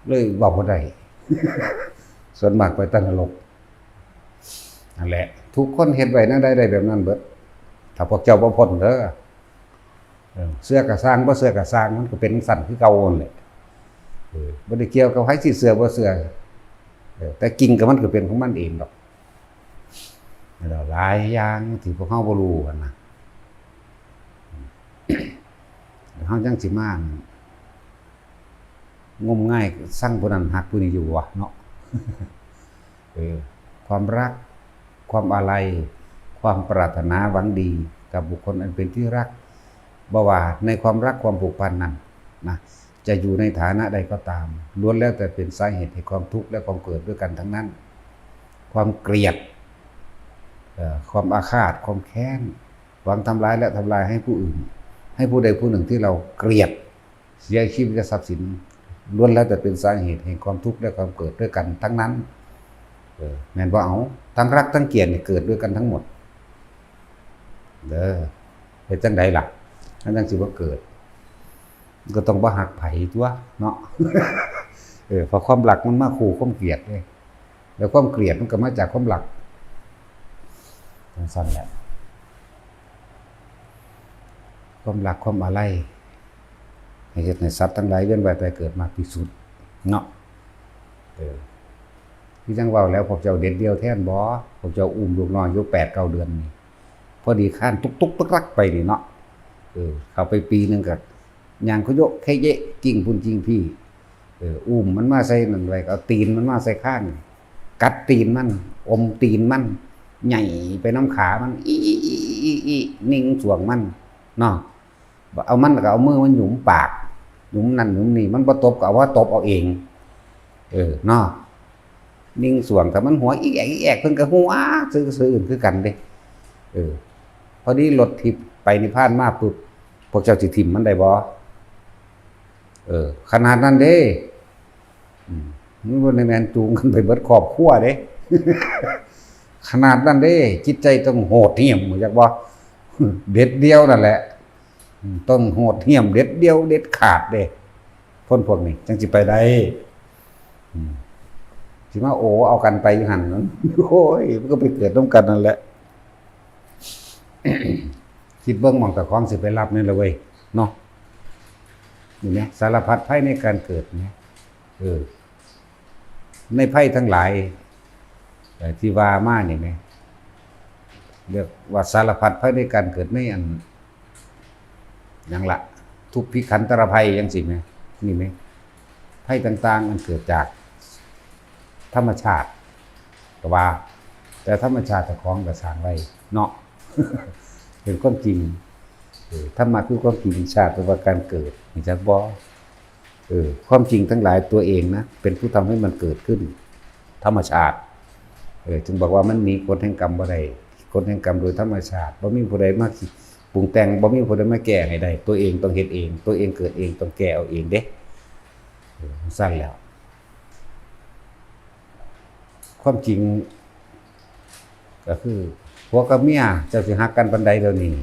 เลยเว้าบ่ได้ ส่วนมากไปแต่นรก นั่นแหละ ทุกคนเฮ็ดไว้แนวใดได้แบบนั้นเบิด ถ้าพวกเจ้าบ่พ้นเด้อ เออ เชื่อก็ซ่าง บ่เชื่อก็ซ่าง มันก็เป็นจั่งซั้นคือเก่านั่นแหละ เออ บ่ได้เกี่ยวกับไผสิเชื่อบ่เชื่อ เออ แต่กิ่งของมันก็เป็นของมันเองดอก แล้วหลายอย่างที่พวกเฮาบ่รู้หั่นนะ เฮาจั่งสิมา งมงายซังผู้นั้นฮักผู้นี้อยู่วะเนาะ เออ ความรัก ความอาลัย ความปรารถนาหวังดีกับบุคคลอันเป็นที่รัก บ่ว่าในความรักความผูกพันนั้นนะ จะอยู่ในฐานะใดก็ตาม ล้วนแล้วแต่เป็นสาเหตุแห่งความทุกข์และความเกิดด้วยกันทั้งนั้น ความเกลียด เอ่อ ความอาฆาต ความแค้น หวังทำร้ายและทำลายให้ผู้อื่น ให้ผู้ใดผู้หนึ่งที่เราเกลียด เสียชีวิตและทรัพย์สิน ล้วนแล้วแต่เป็นสาเหตุแห่งความทุกข์และความเกิดด้วยกันทั้งนั้น เออ แม่นบ่ เอา ทั้งรักทั้งเกลียดนี่เกิดด้วยกันทั้งหมด เด้อ เฮ็ดจั่งใดล่ะ มันจั่งสิบ่เกิด มันก็ต้องบ่ฮักไผตั๊วเนาะ เออ เพราะความรักมันมาคู่ความเกลียดเด้ แล้วความเกลียดมันก็มาจากความรัก จั่งซั้นแหละ ความรักความอาลัย ให้เฮ็ดให้สัตว์ทั้งหลายเวียนว่ายตายเกิดมากที่สุด เนาะ เออ คือจั่งเว้าแล้ว พวกเจ้าเด็ดเดี่ยวแทนบ่ พวกเจ้าอุ้มลูกน้อยอยู่แปดเก้าเดือนนี่ พอดีคานตุ๊กๆ ตักๆ ไปนี่เนาะ เออ เข้าไปปีหนึ่งก็ย่างขยโยะแคะเยะ กิ้งพุ้นกิ้งพี้ เออ อุ้มมันมาใส่นั่นไว้ ก็เอาตีนมันมาใส่คาง กัดตีนมัน อมตีนมัน ใหญ่ไปนำขามัน อี้อี้อี้อี้อี้ นิ่งสวงมัน เนาะ เอามันก็เอามือมันหยุมปาก หยุมนั่นหยุมนี่ มันบ่ตบก็เอาว่าตบเอาเอง เออ เนาะ นิ่งสวง ถ้ามันหัวอีแอกอีแอก เพิ่นก็หัวซื่อๆ คือกันเด้ เออ พอดีรถถีบไปนิพพานมาปุ๊บ พวกเจ้าสิถิ่มมันได้บ่ เออ ขนาดนั้นเด้ อืม มันบ่ได้แม่นจูงกันไปเบิดครอบครัวเด้ ขนาดนั้นเด้ จิตใจต้องโหดเหี้ยม รู้จักบ่ เด็ดเดี่ยวนั่นแหละ อืม ต้องโหดเหี้ยม เด็ดเดี่ยว เด็ดขาดเด้ คนพวกนี้จั่งสิไปได้ อืม สิมาโอเอากันไปอยู่หั่น โอ้ย มันก็ไปเกิดนำกันนั่นแหละ เ คิดเบิ่งหม่องเจ้าของสิไปรับนี่ละเว้ย เนาะ นี่แหม สารพัดภัยในการเกิดเนี่ย เออ ในภัยทั้งหลาย เอ่อ ที่ว่ามานี่แหม เรียกว่าสารพัดภัยในการเกิดในอัน หยังละ ทุพพิขันตรภัยจังซี่แหม นี่แหม ภัยต่างๆ มันเกิดจากธรรมชาติ ก็ว่า แต่ธรรมชาติเจ้าของก็สร้างไว้เนาะ เป็นความจริง เออ ธรรมะคือความจริง ชาติแปลว่าการเกิด รู้จักบ่ เออ ความจริงทั้งหลายตัวเองนะ เป็นผู้ทำให้มันเกิดขึ้น ธรรมชาติ เออ จึงบอกว่ามันหนีกฎแห่งกรรมบ่ได้ กฎแห่งกรรมโดยธรรมชาติ บ่มีผู้ใดมาปรุงแต่ง บ่มีผู้ใดมาแก้ให้ได้ ตัวเองต้องเฮ็ดเอง ตัวเองเกิดเอง ต้องแก้เอาเองเด้ เออ ซั่นแล้ว ความจริง ก็คือ ผัวกับเมีย เจ้าสิฮักกันปานใดเดี๋ยวนี้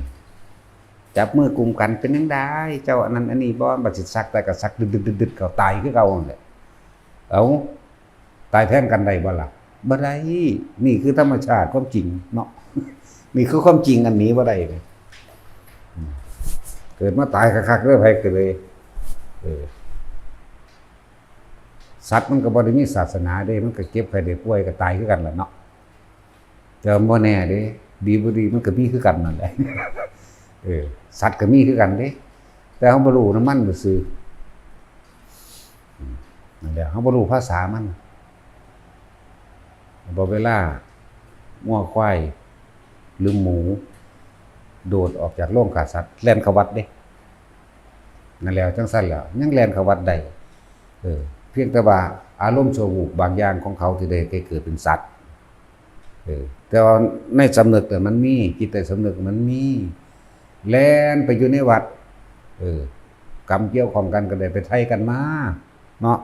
จับมือกุมกันเป็นจั่งใด เจ้าอันนั้นอันนี้บ่ บัดสิสักแต่ก็สักดึดๆๆๆ เข้า ตายคือเก่านั่นแหละ เอ้า ตายแทนกันได้บ่ล่ะ บ่ได้ นี่คือธรรมชาติความจริงเนาะ นี่คือความจริงอันหนีบ่ได้เลย อืม เกิดมาตายคักๆ เด้อ ไผก็เลย เออ สัตว์มันก็บ่ได้มีศาสนาเด้ มันก็เจ็บไข้ได้ป่วยก็ตายคือกันล่ะเนาะ แต่มันบ่แน่เด้ ดีบ่ดีมันก็มีคือกันนั่นแหละ เออ สัตว์ก็มีคือกันเด้ แต่เฮาบ่รู้นำมันซื่อๆ อืม นั่นแหละ เฮาบ่รู้ภาษามัน บ่ เวลางัวควาย หรือหมู โดดออกจากโรงฆ่าสัตว์ แล่นเข้าวัดเด้ นั่นแหละ จั่งซั่นแหละ ยังแล่นเข้าวัดได้ เออ เพียงแต่ว่าอารมณ์ชั่ววูบบางอย่างของเขาที่ได้ไปเกิดเป็นสัตว์ เออ แต่ว่าในสำนึกน่ะมันมี จิตใต้สำนึกมันมี แล่นไปอยู่ในวัด เออ กรรมเกี่ยวข้องกันก็ได้ไปไถ่กันมา เนาะ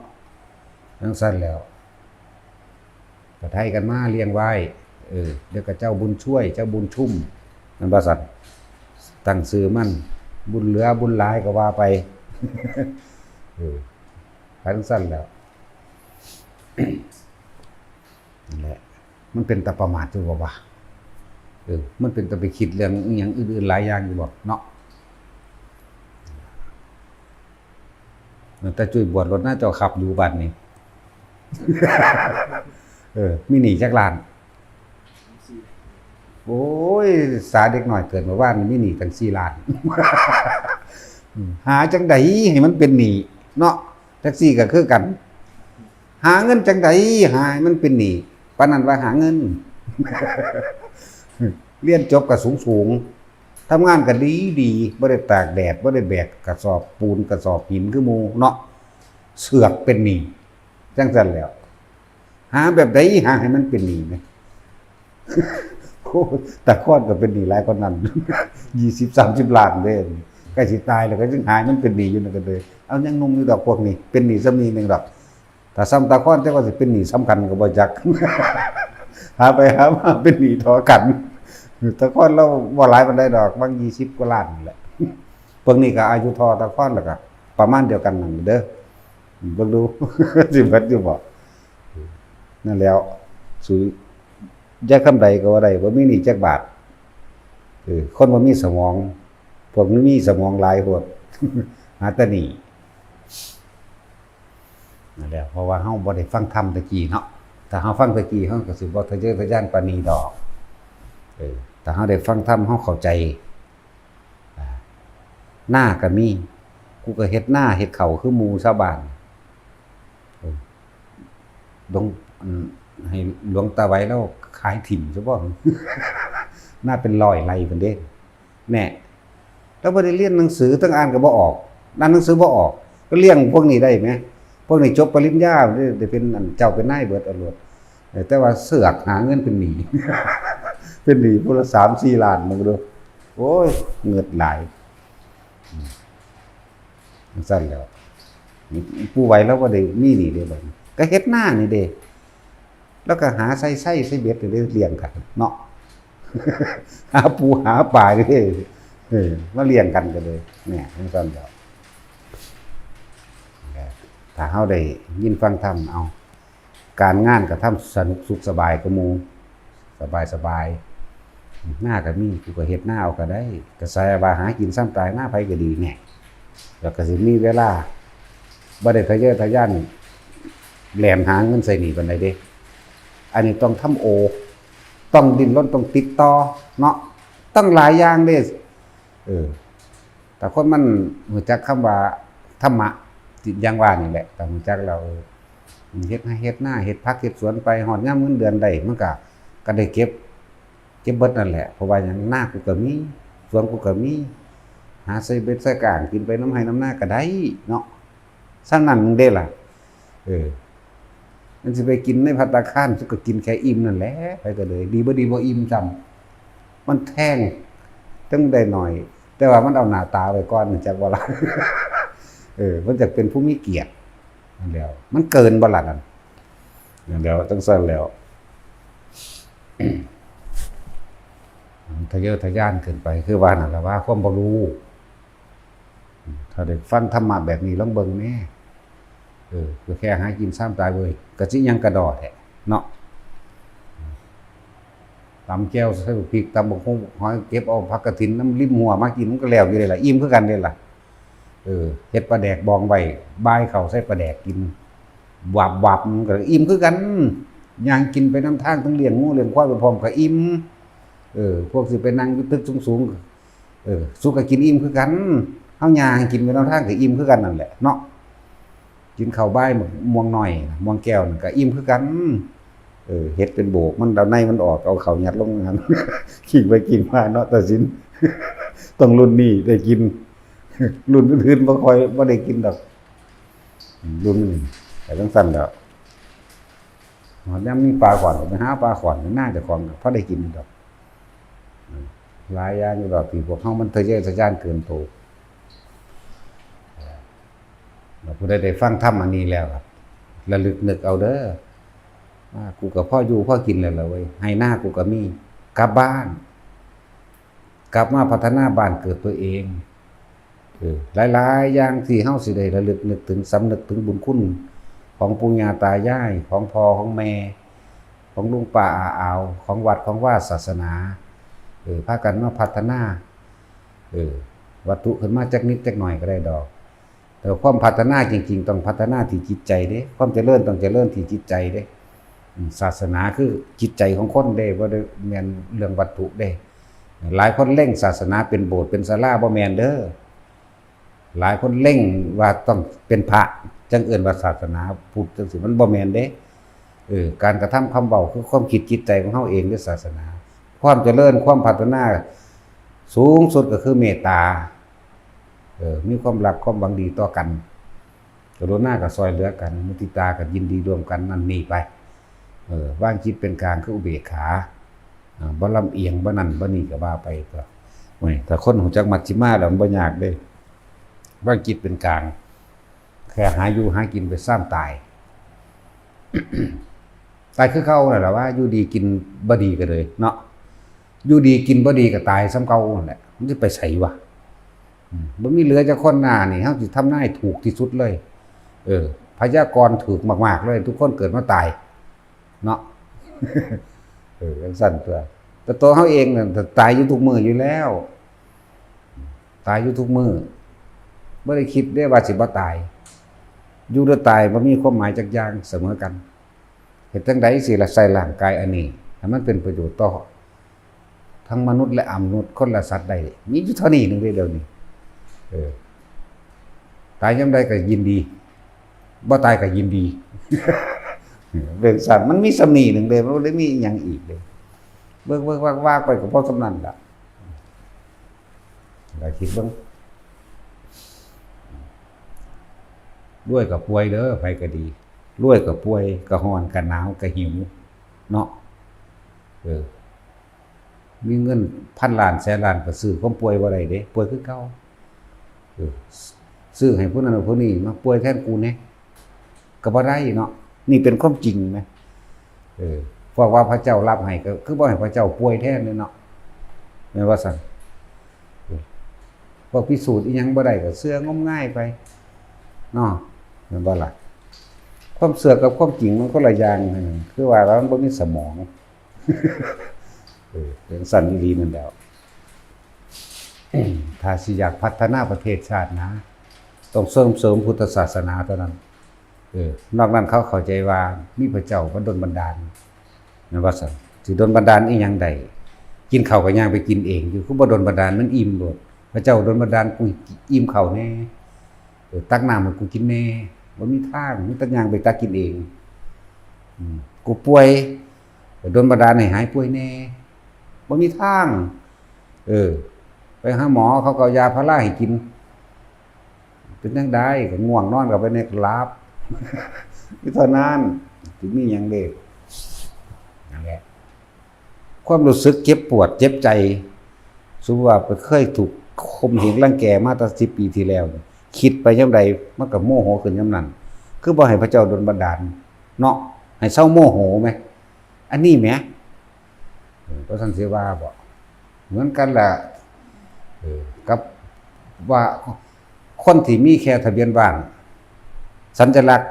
จั่งซั่นแล้ว ก็ไถ่กันมาเลี้ยงไว้ เออ เดี๋ยวก็เจ้าบุญช่วย เจ้าบุญชุ่ม แม่นบ่ซั่น ตั้งชื่อมัน บุญเหลือบุญหลายก็ว่าไป เออ ไปจั่งซั่นแล้ว นั่นแหละ มันเป็นตาประมาทอยู่บ่วะ เออ มันเป็นตาไปคิดเรื่องอิหยังอื่นๆ หลายอย่างอยู่บ่เนาะ แต่จุ้ยบวชรถนะ เจ้าขับอยู่บัดนี้ เออ มีหนี้จักล้าน โอ้ย สาเด็กน้อยเกิดเมื่อวานนี่มีหนี้ตั้งสี่ล้าน อืม หาจั่งใดให้มันเป็นหนี้เนาะ แท็กซี่ก็คือกัน หาเงินจั่งใดหาให้มันเป็นหนี้ ปานนั้นว่าหาเงิน เรียนจบก็สูงๆ ทำงานก็ดีๆ บ่ได้ตากแดด บ่ได้แบกกระสอบปูนกระสอบหินคือหมู่เนาะ เสือกเป็นหนี้ จั่งซั่นแหล้ว หาแบบใดหาให้มันเป็นหนี้แหม โอ้ย ตาคอนก็เป็นหนี้หลายกว่านั้น ยี่สิบ สามสิบล้านเด้ ใกล้สิตายแล้วก็ยังหาให้มันเป็นหนี้อยู่นั่นก็เลย เอายังหนุ่มอยู่ดอกพวกนี้ เป็นหนี้ส่ำนี้หนึ่งดอก ถ้าส่ำตาคอนจักว่าสิเป็นหนี้ส่ำคันก็บ่จัก หาไปหามาเป็นหนี้เท่ากัน ตาคอนลาวบ่หลายปานใดดอก บางยี่สิบกว่าล้านนี่แหละ พวกนี้ก็อายุเท่าตาคอนแล้วก็ประมาณเดียวกันนั่นเด้อ เบิ่งดู สิเบิดอยู่บ่ นั่นแหล้ว สู้ยายคำใดก็บ่ได้ บ่มีหนี้จักบาท เออ คนบ่มีสมอง พวกนี้มีสมองหลายโพด หาแต่หนี้ นั่นแหละ เพราะว่าเฮาบ่ได้ฟังธรรมแต่กี้เนาะ ถ้าเฮาฟังแต่กี้ เฮาก็สิบ่ทะเยอทะยานปานนี้ดอก เออ ถ้าเฮาได้ฟังธรรม เฮาเข้าใจ อ่า นาก็มี กูก็เฮ็ดนาเฮ็ดข้าวคือหมู่ชาวบ้าน เออ หลวง อืม ให้หลวงตาไวลาวขายถิ่มซะบ่ นาเป็นร้อยไร่พุ้นเด้ แน่ ลาวบ่ได้เรียนหนังสือ ทั้งอ่านก็บ่ออก อ่านหนังสือบ่ออก ก็เลี้ยงพวกนี้ได้แหม พวกนี้จบปริญญา ได้ ได้เป็นอันเจ้าเป็นนายเบิดเอาโลด เออ แต่ว่าเสือกหาเงินเป็นหนี้ เป็นหนี้ผู้ละสามสี่ล้าน มึงดู โอ้ย เงิดหลาย อืม จั่งซั่นแหล้ว ปู่ไวลาวบ่ได้มีหนี้เด้บัดนี้ ก็เฮ็ดนานี่เด้ แล้วก็หาใส่ไส้ใส่เบ็ดนี่เด้ เลี้ยงกันเนาะ หาปูหาปลานี่เด้ เออ มาเลี้ยงกันก็เลย เนี่ย จั่งซั่นแหล้ว ถ้าเฮาได้ยินฟังธรรม เอา การงานก็ทำสนุกสุขสบายกว่าหมู่ สบายสบาย นาก็มี กูก็เฮ็ดนาเอาก็ได้ ก็ใส่ว่าหากินส่ำตาย นาไผก็ดีแหน่ แล้วก็สิมีเวลา บ่ได้ทะเยอทะยานแล่นหาเงินใส่หนี้ปานใดเด้ อันนี้ต้องทำโอ ต้องดิ้นรน ต้องติดต่อเนาะ ต้องหลายอย่างเด้ เออ แต่คนมันรู้จักคำว่าธรรมะ อย่างว่านี่แหละ ต้องรู้จักแล้ว เออ เฮ็ดไร่เฮ็ดนา เฮ็ดผักเฮ็ดสวนไป ฮอดยามเงินเดือนได้ มันก็ ก็ได้เก็บ เก็บเบิดนั่นแหละ เพราะว่าหยัง นากูก็มี สวนกูก็มี หาใส่เบ็ดใส่ก้างกินไปนำไร่นำนาก็ได้เนาะ ส่ำนั้นเด้ล่ะ เออ มันสิไปกินในภัตตาคาร สุก็กินแค่อิ่มนั่นแหละ ไปก็เลย ดีบ่ดีบ่อิ่มซ้ำ มันแพง จั่งได้หน่อย แต่ว่ามันเอาหน้าตาไว้ก่อน จักว่าล่ะ เออ มันจั่งเป็นผู้มีเกียรติ นั่นแหล้ว มันเกินบ่ล่ะนั่น นั่นแหล้ว จั่งซั้นแหล้ว ทะเยอทะยานเกินไป คือว่านั่นล่ะว่าความบ่รู้ ถ้าได้ฟังธรรมะแบบนี้ลองเบิ่งแหน่ เออ ก็แค่หากินส่ำตายเว้ย ก็สิหยังกะด้อแท้เนาะ ตำแจ่วใส่บักพริก ตำบักหุ่งบักหอย เก็บเอาผักกะถินนำริมห้วยมากิน มันก็แล้วอยู่เด้ล่ะ อิ่มคือกันเด้ล่ะ เออ เฮ็ดปลาแดกบองไว้ บ่ายเข้าใส่ปลาแดกกิน วับๆ มันก็อิ่มคือกัน ย่างกินไปนำทาง ทั้งเลี้ยงงัวเลี้ยงควายไปพร้อมก็อิ่ม เออ พวกสิไปนั่งอยู่ตึกสูงๆ เออ สุก็กินอิ่มคือกัน เฮาย่างกินไปนำทางก็อิ่มคือกันนั่นแหละเนาะ กินข้าวบ่าย ม่วงน้อย ม่วงแก้วนั่นก็อิ่มคือกัน เออ เฮ็ดเป็นโบกมัน เอาในมันออก เอาข้าวยัดลงหั่น ขิงไปขิงมาเนาะ ตาสิน ต้องรุ่นนี้ได้กิน รุ่นอื่นๆ บ่ค่อย บ่ได้กินดอก รุ่นนี้ แต่จั่งซั้นแหล้ว ฮอดยามมีปลาข้อนก็ไปหาปลาข้อน หน้าเจ้าของก็พอได้กินดอก หลายอย่างอยู่ดอก ที่พวกเฮามันทะเยอทะยานเกินโต แล้วผู้ใดได้ฟังธรรมอันนี้แล้วครับ ระลึกนึกเอาเด้อ ว่ากูก็พออยู่พอกินแล้วล่ะเว้ย ไร่นากูก็มี กลับบ้าน กลับมาพัฒนาบ้านเกิดตัวเอง เออ หลายๆ อย่างที่เฮาสิได้ระลึกนึกถึง สำนึกถึงบุญคุณของปู่ย่าตายาย ของพ่อของแม่ ของลุงป้าอาอาว ของวัดของวาศาสนา เออ พากันมาพัฒนา เออ วัตถุขึ้นมาจักนิดจักหน่อยก็ได้ดอก แต่ความพัฒนาจริงๆ ต้องพัฒนาที่จิตใจเด้ ความเจริญต้องเจริญที่จิตใจเด้ อืม ศาสนาคือจิตใจของคนเด้ บ่ได้แม่นเรื่องวัตถุเด้ หลายคนเล็งศาสนาเป็นโบสถ์เป็นศาลา บ่แม่นเด้อ หลายคนเล็งว่าต้องเป็นพระ จั่งเอิ้นว่าศาสนาพุทธจั่งซี้ มันบ่แม่นเด้ เออ การกระทำคำเว้าคือความคิดจิตใจของเฮาเองเด้อ ศาสนา ความเจริญ ความพัฒนาสูงสุดก็คือเมตตา เออ มีความรักความหวังดีต่อกัน กรุณาก็ซ่อยเหลือกัน มุทิตาก็ยินดีร่วมกัน นั่นนี่ไป เออ วางจิตเป็นกลางคืออุเบกขา อ่า บ่ลำเอียง บ่นั่นบ่นี่ก็ว่าไปก็ โอ้ย ถ้าคนรู้จักมัชฌิมาแล้วมันบ่ยากเด้ วางจิตเป็นกลาง แค่หาอยู่หากินไปส่ำตาย ตายคือเก่านั่นแหละ ว่าอยู่ดีกินบ่ดีก็เลยเนาะ อยู่ดีกินบ่ดีก็ตายส่ำเก่านั่นแหละ มันสิไปไสวะ อืม บ่มีเหลือจักคน หน้านี่ เฮาสิทำนายถูกที่สุดเลย เออ พยากรณ์ถูกมากๆเลย ทุกคนเกิดมาตาย เนาะ เออ จั่งซั้นตั๊ว แต่ตัวเฮาเองน่ะตายอยู่ทุกมื้ออยู่แล้ว ตายอยู่ทุกมื้อ บ่ได้คิดเด้ว่าสิบ่ตาย อยู่หรือตายบ่มีความหมายจักอย่าง เสมอกัน เฮ็ดจั่งใดสิละใส่ร่างกายอันนี้ให้มันเป็นประโยชน์ต่อทั้งมนุษย์และอมนุษย์ คนและสัตว์ได้ มีอยู่เท่านี้หนึ่งเด้เดี๋ยวนี้ เออ ตายยามใดก็ยินดี บ่ตายก็ยินดี เป็นซั่น มันมีส่ำนี้หนึ่งเด้ มันบ่ได้มีอิหยังอีกเด้ เวิกๆ วากๆ ไปก็พอส่ำนั้นล่ะ ก็คิดเบิ่ง รวยก็ป่วยเด้อ ไผก็ดี รวยก็ป่วย ก็ร้อน ก็หนาว ก็หิว เนาะ เออ มีเงินพันล้านแสนล้านก็ซื้อความป่วยบ่ได้เด้ ป่วยคือเก่า เออ ซื้อให้ผู้นั้นผู้นี้มาป่วยแทนกูแหน่ ก็บ่ได้เนาะ นี่เป็นความจริงนะ เออ พวกว่าพระเจ้ารับให้ก็คือบ่ให้พระเจ้าป่วยแทนเลยเนาะ แม่นว่าซั่น เออ พวกพิสูจน์อิหยังบ่ได้ก็เชื่องมงายไป เนาะ แม่นบ่ล่ะ ความเชื่อกับความจริงมันคนละอย่างกัน คือว่าแล้วมันบ่มีสมอง เอ จั่งซั้นอีหลีนั่นแหล้ว ถ้าสิอยากพัฒนาประเทศชาตินะ ต้องส่งเสริมพุทธศาสนาเท่านั้น เออ นอกนั้นเขาเข้าใจว่ามีพระเจ้ามาดลบันดาล แม่นว่าซั่น สิดลบันดาลอีหยังได้ กินข้าวก็ย่างไปกินเองอยู่ คือบ่ดลบันดาล มันอิ่มโลด พระเจ้าดลบันดาล กูอิ่มข้าวแหน่ เออ ตักน้ำให้กูกินแหน่ บ่มีทาง มีแต่ย่างไปตักกินเอง อืม กูป่วย ดลบันดาลให้หายป่วยแหน่ บ่มีทาง เออ ไปหาหมอ เขาก็เอายาพาราให้กิน เป็นจั่งใดก็ง่วงนอนก็ไปในหลับ อยู่เท่านั้น สิมีหยังเด้ นั่นแหละ ความรู้สึกเจ็บปวดเจ็บใจ สมมุติว่าไปเคยถูกข่มเหงรังแกมาตั้งสิบปีที่แล้ว คิดไปยามใด มันก็โมโหขึ้นยามนั้น คือบ่ให้พระเจ้าดลบันดาลเนาะ ให้เซาโมโหแหม อันนี้แหม เออ บ่ซั้นสิว่าบ่ เหมือนกันล่ะ เออ กับว่าคนที่มีแค่ทะเบียนบ้าน สัญลักษณ์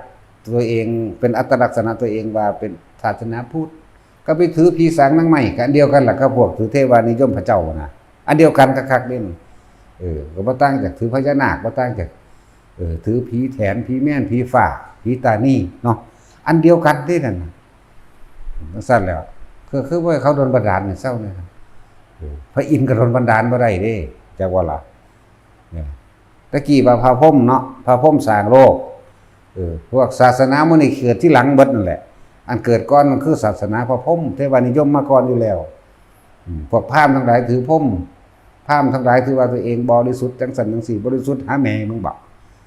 ตัวเอง เป็นอัตลักษณะตัวเองว่าเป็นศาสนาพุทธ ก็ไปถือผีสางนางไม้ ก็อันเดียวกันล่ะกับพวกถือเทวานิยมพระเจ้านะ อันเดียวกันคักๆเด้ เออ ก็บ่ต่างจากถือพญานาค บ่ต่างจาก เออ ถือผีแถน ผีแม่น ผีฟ้า ผีตานีเนาะ อันเดียวกันเด้นั่นน่ะ จั่งซั้นแหล้ว คือ คือว่าเขาดลบันดาลให้เซาเนี่ยครับ เออ พระอินทร์ก็ดลบันดาลบ่ได้เด้ จักว่าล่ะ เนี่ย ตะกี้ว่าพระพรหมเนาะ พระพรหมสร้างโลก เออ พวกศาสนามื้อนี้เกิดทีหลังเบิดนั่นแหละ อันเกิดก่อนมันคือศาสนาพระพรหม เทวานิยมมาก่อนอยู่แล้ว อืม พวกพราหมณ์ทั้งหลายถือพรหม พราหมณ์ทั้งหลายถือว่าตัวเองบริสุทธิ์จั่งซั้นจั่งซี้ บริสุทธิ์หาแม่มึงบ่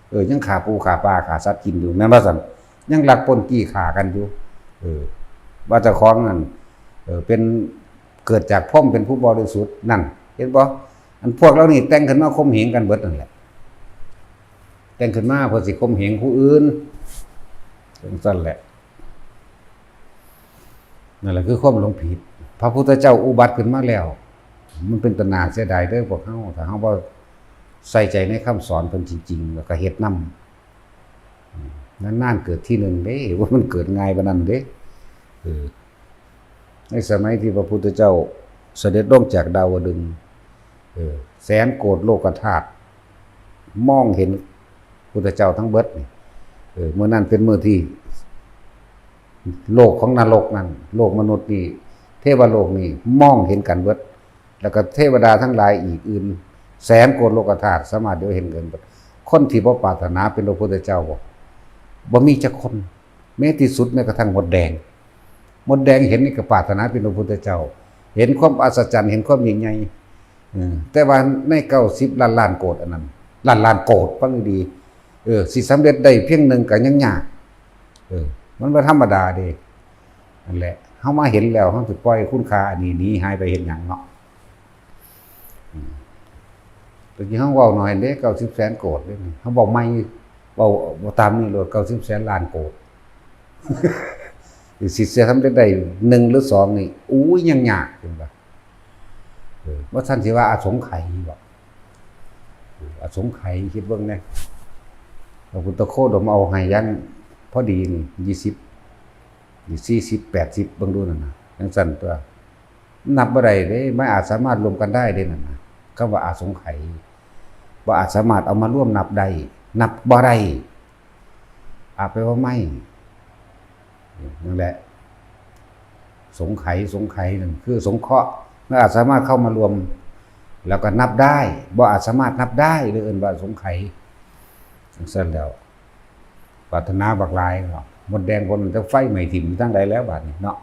เออ ยังฆ่าปูฆ่าปลาฆ่าสัตว์กินอยู่ แม่นบ่ซั่น ยังลักปล้นจี้ฆ่ากันอยู่ เออ ว่าเจ้าของนั่น เออ เป็น เกิดจากพรหมเป็นผู้บริสุทธิ์นั่น เห็นบ่ อันพวกเหล่านี้แต่งขึ้นมาข่มเหงกันเบิดนั่นแหละ แต่งขึ้นมาเพื่อสิข่มเหงผู้อื่น จั่งซั้นแหละ นั่นแหละคือความหลงผิด พระพุทธเจ้าอุบัติขึ้นมาแล้ว มันเป็นตาหน้าเสียดายเด้อพวกเฮา ถ้าเฮาบ่ใส่ใจในคำสอนเพิ่นจริงๆ แล้วก็เฮ็ดนำ นานๆเกิดทีหนึ่งเด้ ว่ามันเกิดง่ายปานนั้นเด้ เออ ในสมัยที่พระพุทธเจ้าเสด็จลงจากดาวดึงส์ เออ แสนโกฏโลกธาตุ มองเห็นพุทธเจ้าทั้งเบิดนี่ เออ มื้อนั้นเป็นมื้อที่ โลกของนรกนั่น โลกมนุษย์นี่ เทวโลกนี่ มองเห็นกันเบิด แล้วก็เทวดาทั้งหลายอีกอื่น แสนโกฏโลกธาตุ สามารถเดียวเห็นกันเบิด คนที่บ่ปรารถนาเป็นพระพุทธเจ้าบ่ บ่มีจักคน แม้ที่สุดแม้กระทั่งมดแดง มดแดงเห็นนี่ก็ปรารถนาเป็นพระพุทธเจ้า เห็นความอัศจรรย์ เห็นความยิ่งใหญ่ เออ แต่ว่าในเก้าสิบล้านล้านโกฏอันนั้น ล้านล้านโกฏ ฟังดีๆ เออ สิสำเร็จได้เพียงหนึ่งก็ยังยาก เออ มันบ่ธรรมดาเด้ นั่นแหละ เฮามาเห็นแล้ว เฮาสิปล่อยคุณค่าอันนี้หนีหายไปเฮ็ดหยังเนาะ อืม ตะกี้เฮาเว้าน้อยเด้ เก้าสิบแสนโกฏเด้ เฮาเว้าใหม่ เว้า เว้าตามนี้โลด เก้าสิบแสนล้านโกฏ สิเสียทำได้หนึ่งหรือสองนี่ อู้ย ยังยาก เห็นบ่ เออ บ่ซั้นสิว่าอสงไขยบ่ เออ อสงไขย คิดเบิ่งแหน่ พระพุทธโคดมเอาให้ยังพอดีนี่ ยี่สิบ นี่ สี่สิบ แปดสิบ เบิ่งดูนั่นน่ะ จั่งซั้นตั๊ว นับบ่ได้เด้ ไม่อาจสามารถรวมกันได้เด้นั่นน่ะ คำว่าอสงไขย บ่อาจสามารถเอามารวมนับได้ นับบ่ได้ อาแปลว่าไม่ นั่นแหละ สงไขย สงไขยนั่นคือสงเคราะห์ ไม่อาจสามารถเข้ามารวม แล้วก็นับได้ บ่อาจสามารถนับได้ เลยเอิ้นว่าสงไขย จั่งซั้นแล้ว ปรารถนาบักหลายเนาะ มดแดงพวกนั้นจะไฟไหม้ถิ่มอยู่ทางใดแล้วบาดนี้เนาะ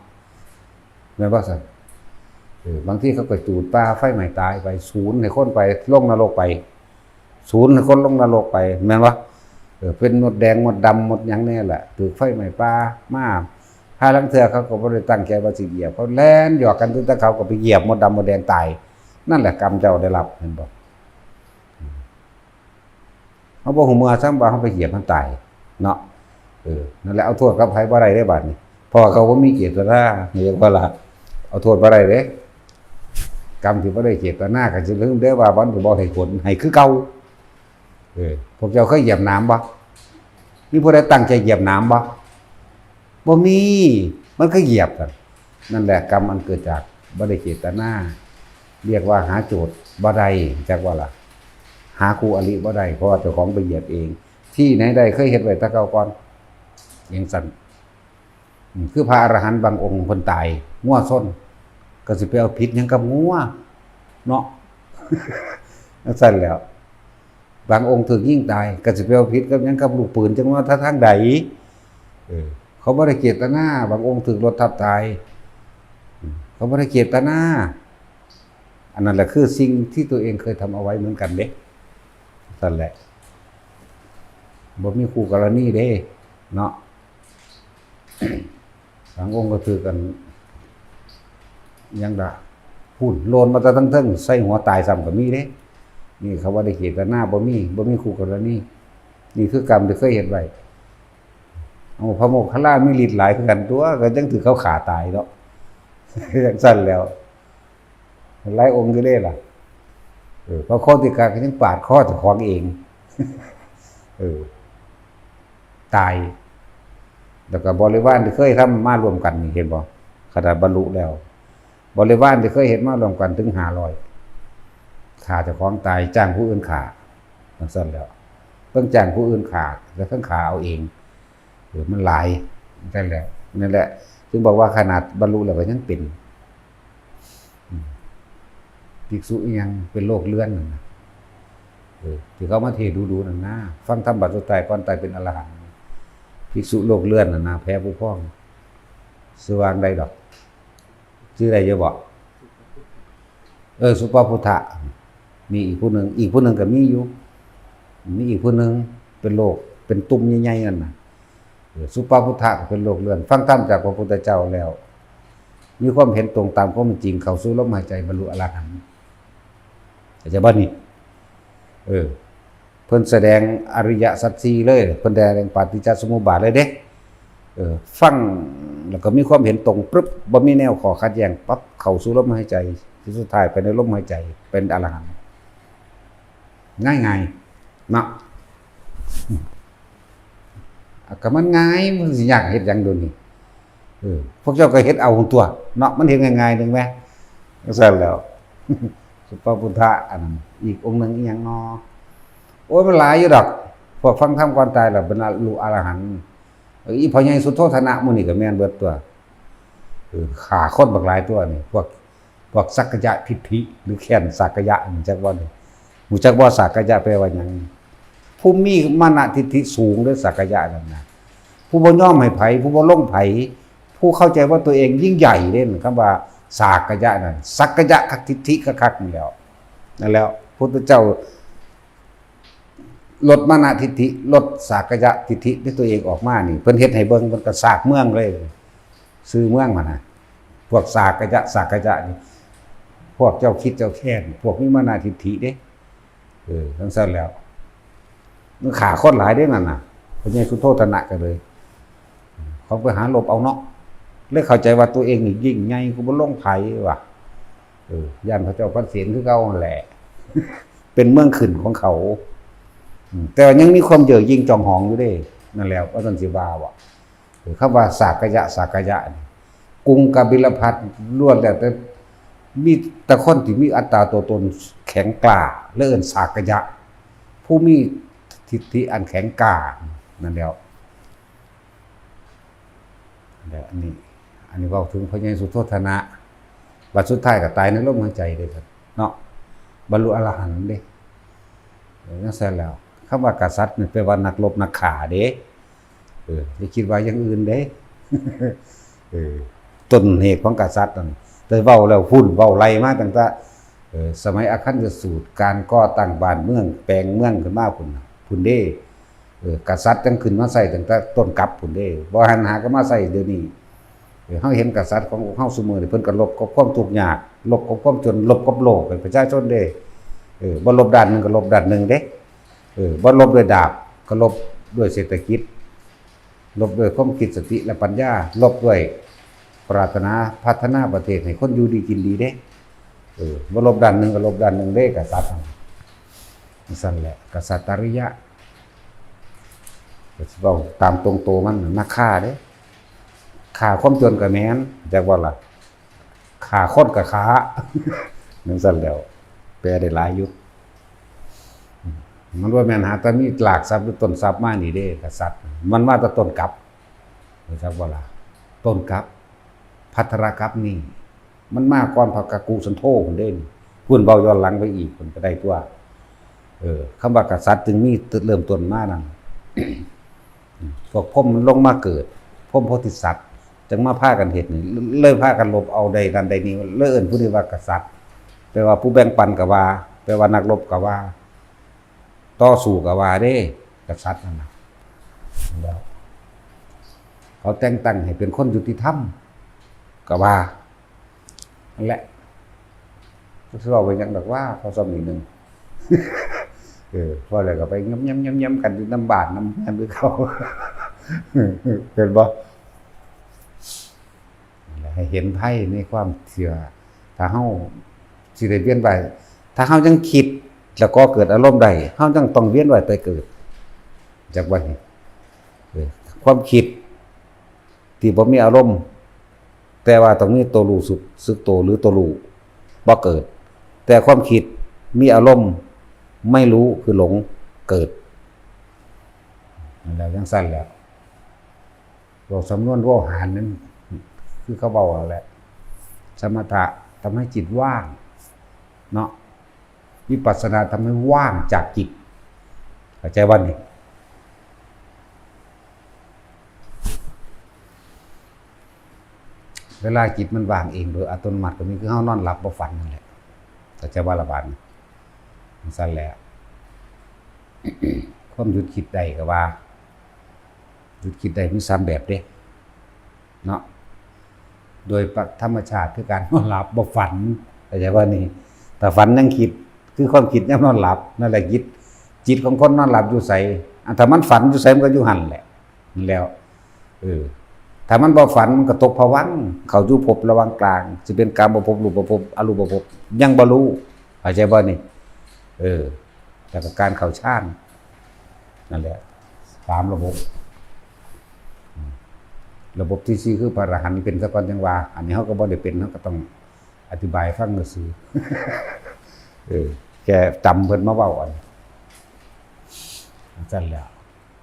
แม่นบ่ซั่น เออ บางทีเขาก็จูดป่าไฟไหม้ตายไป สูญให้คนไป ลงนรกไป สูญให้คนลงนรกไป แม่นบ่ เออ เป็นมดแดงมดดำมดหยังแน่แหละ ถูกไฟไหม้ป่ามา หาลางเทื่อเขาก็บ่ได้ตั้งใจว่าสิเหยียบ เขาแล่นหยอกกัน แต่เขาก็ไปเหยียบมดดำมดแดงตาย นั่นแหละกรรมเจ้าได้รับ เห็นบ่ เฮาบ่ฮู้เมื่อซ้ำว่าเฮาไปเหยียบมันตายเนาะ เออ นั่นแหละ เอาโทษกับไผบ่ได้เด้บาดนี้ เพราะว่าเขาบ่มีเจตนา เรียกว่าล่ะ เอาโทษบ่ได้เด้ กรรมที่บ่ได้เจตนาก็สิลืมเด้อว่ามันก็บ่ให้ผล ให้คือเก่า เออ พวกเจ้าเคยเหยียบหนามบ่ มีผู้ใดตั้งใจเหยียบหนามบ่ บ่มี มันก็เหยียบกัน นั่นแหละกรรมอันเกิดจาก บ่ได้เจตนา เรียกว่าหาโจทย์บ่ได้ จักว่าล่ะ หาคู่อริบ่ได้ เพราะว่าเจ้าของไปเหยียบเอง ที่ไหนได้เคยเฮ็ดไว้แต่เก่าก่อน จั่งซั้น อืม คือพระอรหันต์บางองค์เพิ่นตาย งัวชน ก็สิไปเอาผิดหยังกับงัว เนาะ จั่งซั้นแหล้ว บางองค์ถูกยิงตาย ก็สิไปเอาผิดกับหยังกับลูกปืนจั่งว่าทางใด เออ เขาบ่ได้เจตนา บางองค์ถูกรถทับตาย อืม เขาบ่ได้เจตนา อันนั้นแหละคือสิ่งที่ตัวเองเคยทำเอาไว้เหมือนกันเด้ นั่นแหละ บ่มีคู่กรณีเด้ เนาะ บางองค์ก็ถือกัน หยังล่ะ พู้น โลนมาแต่ทั้งเทิง ใส่หัวตายซ้ำก็มีเด้ นี่เขาบ่ได้เจตนา บ่มี บ่มีคู่กรณี นี่คือกรรมที่เคยเฮ็ดไว้ เอา พระโมคคัลลามีฤทธิ์หลายคือกันตั๊ว ก็จั่งถืกเขาฆ่าตายเนาะ จั่งซั้นแหล้ว หลายองค์อยู่เด้ล่ะ เออ พระโคติกะก็ยังปาดคอเจ้าของเอง เออ ตาย แล้วก็บริวารที่เคยทำมาร่วมกันนี่ เห็นบ่ ขนาดบรรลุแล้ว บริวารที่เคยเฮ็ดมาร่วมกันถึงห้าร้อย ฆ่าเจ้าของตาย จ้างผู้อื่นฆ่า จั่งซั้นแหล้ว เทิงจ้างผู้อื่นฆ่า แล้วเทิงฆ่าเอาเอง เออ มันหลาย จั่งซั้นแหละ นั่นแหละ ถึงบอกว่าขนาดบรรลุแล้วก็ยังเป็น อืม ภิกษุอิหยังเป็นโรคเรื้อนนั่นนะ เออ ที่เขามาเทศน์ดูๆนั่นนะ ฟังธรรมบาทสุดท้ายก่อนตายเป็นอรหันต์ ภิกษุโรคเรื้อนนั่นนะ แพ้ผู้พอง ชื่อว่าจั่งใดดอก ชื่อใดอยู่บ่ เออ สุปพุทธะ มีอีกผู้หนึ่ง อีกผู้หนึ่งก็มีอยู่ มีอีกผู้หนึ่งเป็นโรค เป็นตุ่มใหญ่ๆนั่นน่ะ เออ สุปพุทธะก็เป็นโรคเรื้อน ฟังธรรมจากพระพุทธเจ้าแล้ว มีความเห็นตรงตามความเป็นจริง เข้าสู่ลมหายใจ บรรลุอรหันต์ เข้าใจบ่นี่ เออ เพิ่นแสดงอริยสัจสี่เลย เพิ่นแสดงปฏิจจสมุปบาทเลยเด้ เออ ฟังแล้วก็มีความเห็นตรงปึ๊บ บ่มีแนวข้อขัดแย้งปั๊บ เข้าสู่ลมหายใจ ที่สุดท้ายไปในลมหายใจ เป็นอรหันต์ ง่ายๆ เนาะ อ่ะ ก็มันง่าย มันสิยากเฮ็ดหยังโดนนี่ เออ พวกเจ้าก็เฮ็ดเอาตั๊วเนาะ มันเฮ็ดง่ายๆ นึงแหม จั่งซั้นแหล้ว สุปพุทธะ อันนั้น อีกองค์หนึ่งอีหยังน้อ โอ้ย มันหลายอยู่ดอก พวกฟังธรรมก่อนตายแล้วบรรลุอรหันต์ เออ อีพ่อใหญ่สุโธทนะหมู่นี่ก็แม่นเบิดตั๊ว เออ ฆ่าคนบักหลายตั๊วนี่ พวก พวกสักกายะทิฏฐิ หรือแค้นสักกายะ รู้จักบ่นี่ รู้จักบ่ สักกายะแปลว่าหยัง ผู้มีมานะทิฏฐิสูงเด้อ สักกายะนั่นนะ ผู้บ่ยอมให้ไผ ผู้บ่ลงไผ ผู้เข้าใจว่าตัวเองยิ่งใหญ่เด้ คำว่าสักกายะนั่น สักกายะทิฏฐิคักๆนี่แหล้ว นั่นแหล้ว พุทธเจ้า ลดมานะทิฏฐิ ลดสักกายะทิฏฐิในตัวเองออกมานี่ เพิ่นเฮ็ดให้เบิ่ง เพิ่นก็สากเมืองเลย ชื่อเมืองหั่นน่ะ พวกสักกายะ สักกายะนี่ พวกเจ้าคิดเจ้าแค้น พวกมีมานะทิฏฐิเด้ เออ จั่งซั้นแหล้ว มันฆ่าคนหลายเด้นั่นน่ะ พ่อใหญ่สุโธทนะก็เลย เขาไปหาลบเอาเนาะ เลยเข้าใจว่าตัวเองนี่ยิ่งใหญ่ กูบ่ลงไผว่ะ เออ ย่านพระเจ้าพันเสนคือเก่าหั่นแหละ เป็นเมืองขึ้นของเขา อืม แต่ว่ายังมีความเย่อหยิ่งจองหองอยู่เด้ นั่นแหละ ว่าซั่นสิว่าบ่ เออ คำว่าสักกายะ สักกายะนี่ กรุงกบิลพัสดุ ล้วนแล้วแต่มีแต่คนที่มีอัตตาตัวตนแข็งกล้า และเอิ้นสักกายะ ผู้มีทิฏฐิอันแข็งกล้า นั่นแหล้ว แล้วอันนี้ อันนี้เว้าถึงพ่อใหญ่สุโธทนะ บัดสุดท้ายก็ตายในลมหายใจเด้ครับ เนาะ บรรลุอรหันต์เด้ เออ จั่งซั้นแหล้ว คำว่ากษัตริย์นี่แปลว่านักรบนักฆ่าเด้ เออ อย่าคิดว่าอย่างอื่นเด้ เออ ต้นเหตุของกษัตริย์นั่น แต่เว้าแล้วพุ้น เว้าไล่มาตั้งแต่ เออ สมัยอาคันตสูตร การก่อตั้งบ้านเมือง แปลงเมืองขึ้นมาพุ้นน่ะ พุ้นเด้ เออ กษัตริย์จั่งขึ้นมาใช้ตั้งแต่ต้นกลับพุ้นเด้ บ่หันหาก็มาใช้เดี๋ยวนี้ เออ เฮาเห็นกษัตริย์ของเฮาซุมื้อนี่ เพิ่นก็ลบกับความทุกข์ยาก ลบกับความจน ลบกับโลก ให้ประชาชนเด้ เออ บ่ลบด้านหนึ่งก็ลบด้านหนึ่งเด้ เออ บ่ลบด้วยดาบ ก็ลบด้วยเศรษฐกิจ ลบด้วยความคิดสติและปัญญา ลบด้วยปรารถนาพัฒนาประเทศให้คนอยู่ดีกินดีเด้ เออ บ่ลบด้านหนึ่งก็ลบด้านหนึ่งเด้ กษัตริย์ จั่งซั้นแหละ กษัตริยะ ก็สิเว้าตามตรงตัวมันน่ะ นักฆ่าเด้ ฆ่าความจนก็แม่น จักว่าล่ะ ฆ่าคนก็ฆ่า จั่งซั้นแหล้ว แปลได้หลายอยู่ มันบ่แม่นหาแต่มีรากศัพท์หรือต้นศัพท์มานี่เด้ กษัตริย์ มันมาแต่ต้นกัป รู้จักบ่ล่ะ ต้นกัป ภัทรกัปนี่ มันมาก่อนพระกักกุสันโธพุ้นเด้ พุ้นเว้าย้อนหลังไปอีก พุ้นก็ได้ตั๊ว เออ คำว่ากษัตริย์จึงมีเริ่มต้นมานั่น พวกพรหมมันลงมาเกิด พรหมโพธิสัตว์ จั่งมาพากันเฮ็ดนี่ เลยพากันลบเอาได้นั่นได้นี่ เลยเอิ้นผู้นี้ว่ากษัตริย์ แปลว่าผู้แบ่งปันก็ว่า แปลว่านักรบก็ว่า ต่อสู้ก็ว่าเด้ กษัตริย์นั่นน่ะ แล้วเขาแต่งตั้งให้เป็นคนยุติธรรม ก็ว่า นั่นแหละ ก็สิเว้าไปหยังดอกว่า เขาซ้ำนิดนึง เออ พอแล้วก็ไปย้ำๆๆๆกันอยู่นำบ้านนำเฮือนคือเก่า เห็นบ่ ให้เห็นภัยในความเชื่อ ถ้าเฮาสิได้เวียนว่าย ถ้าเฮายังคิดแล้วก็เกิดอารมณ์ได้ เฮายังต้องเวียนว่ายตายเกิด จักว่านี่ เออ ความคิดที่บ่มีอารมณ์ แต่ว่าต้องมีตัวรู้สึก สึกตัวหรือตัวรู้ บ่เกิด แต่ความคิดมีอารมณ์ ไม่รู้คือหลงเกิด นั่นแหละ จั่งซั้นแหละ เว้าสำนวนโวหารนั่น คือเขาเว้านั่นแหละ สมถะทำให้จิตว่าง เนาะ วิปัสสนาทำให้ว่างจากจิต เข้าใจบ่นี่ เวลาจิตมันว่างเองโดยอัตโนมัติก็มี คือเฮานอนหลับบ่ฝันนั่นแหละ เข้าใจบ่ล่ะบาดนี้ จั่งซั้นแหละ ความหยุดคิดได้ก็ว่า หยุดคิดได้มีสามแบบเด้ เนาะ โดยธรรมชาติคือการนอนหลับบ่ฝัน เข้าใจบ่นี่ ถ้าฝันยังคิด คือความคิดยามนอนหลับ นั่นแหละจิต จิตของคนนอนหลับอยู่ไส อันถ้ามันฝันอยู่ไสมันก็อยู่หั่นแหละ นั่นแหล้ว เออ ถ้ามันบ่ฝันมันก็ตกผวังค์ เข้าอยู่ภพระหว่างกลาง สิเป็นกามภพ รูปภพ อรูปภพ ยังบ่รู้ เข้าใจบ่นี่ เออ แล้วก็การเข้าฌาน นั่นแหละ สามระบบ อืม ระบบที่สี่คือพระอรหันต์เป็นซะก่อนจั่งว่า อันนี้เฮาก็บ่ได้เป็น เฮาก็ต้องอธิบายฟังซื่อๆ เออ แค่จำเพิ่นมาเว้าอัน จั่งซั้นแหล้ว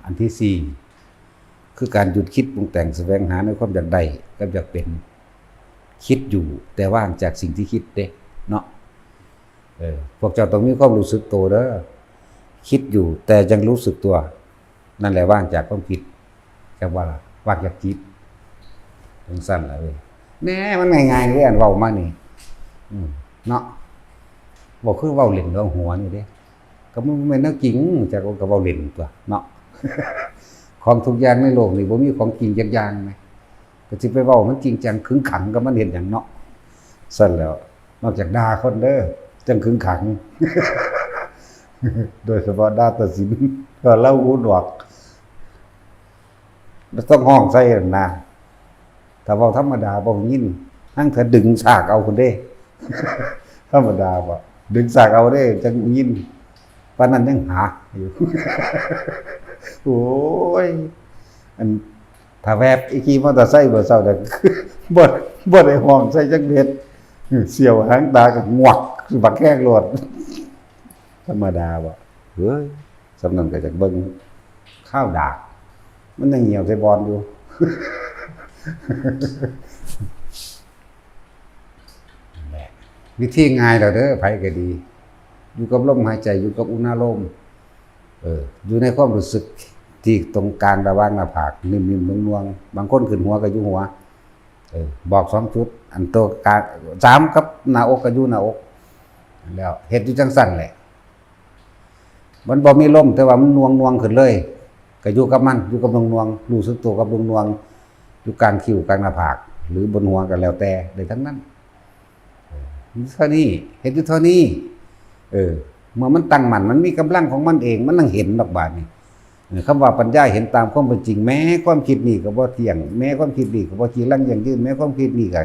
อันที่สี่ คือการหยุดคิดปรุงแต่งแสวงหาในความอยากได้กับอยากเป็น คิดอยู่แต่ว่างจากสิ่งที่คิดเด้ เนาะ เออ พวกเจ้าต้องมีความรู้สึกตัวเด้อ คิดอยู่แต่ยังรู้สึกตัว นั่นแหละว่างจากความคิด จักว่าล่ะ ว่างจากจิต จั่งซั้นล่ะเว้ย แหน่ มันง่ายๆเด้ อันเว้ามานี่ อืม เนาะ บ่คือเว้าเล่นเรื่องหัวนี่เด้ ก็มันแม่นแนวจริง จักว่าก็เว้าเล่นตั๊วเนาะ ของทุกอย่างในโลกนี่บ่มีของจริงจักอย่างนะ ก็สิไปเว้ามันจริงจังขึงขังกับมันเฮ็ดหยังเนาะ ซั้นแหล้ว นอกจากด่าคนเด้อ จั่งขึงขัง โดยเฉพาะด่าตัดสิน ก็เล่าหูหนวก บ่ต้องฮ้องใส่หั่นนะ ถ้าเว้าธรรมดาบ่ได้ยิน ลางเทื่อดึงซากเอาพุ้นเด้ ธรรมดาบ่ ดึงซากเอาเด้ จั่งได้ยิน ปานนั้นยังหาอยู่ โอ้ย อัน ถ้าแวบอีขี่มอเตอร์ไซค์เมื่อเช้าเนี่ย บ่ บ่ได้ฮ้องใส่จักเม็ด เสียวหางตาก็งวก บักแฮงโลด ธรรมดาบ่ เฮ้ย ส่ำนั้นก็อยากเบิ่ง คาวดาก มันยังเหี่ยวใส่บ่อนอยู่ นั่นแหละ วิธีง่ายแล้วเด้อ ไผก็ดี อยู่กับลมหายใจ อยู่กับอุณาโลม เออ อยู่ในความรู้สึกที่ตรงกลางระหว่างหน้าผาก นิ่มๆ นวลๆ บางคนขึ้นหัวก็อยู่หัว เออ บอกสองจุด อันตัวกลาง สาม กับหน้าอกก็อยู่หน้าอก แล้วเฮ็ดอยู่จั่งซั้นแหละ มันบ่มีลม แต่ว่ามันนวลๆ ขึ้นเลย ก็อยู่กับมัน อยู่กับนวลๆ รู้สึกตัวกับนวลๆ อยู่กลางคิ้วกลางหน้าผาก หรือบนหัวก็แล้วแต่ ได้ทั้งนั้น เออ อยู่เท่านี้ เฮ็ดอยู่เท่านี้ เออ เมื่อมันตั้งมั่น มันมีกำลังของมันเอง มันนั่งเห็นดอกบาดนี่ เออ คำว่าปัญญาเห็นตามความเป็นจริง แม้ความคิดนี่ก็บ่เที่ยง แม้ความคิดนี่ก็บ่จีรังยั่งยืน แม้ความคิดนี่ก็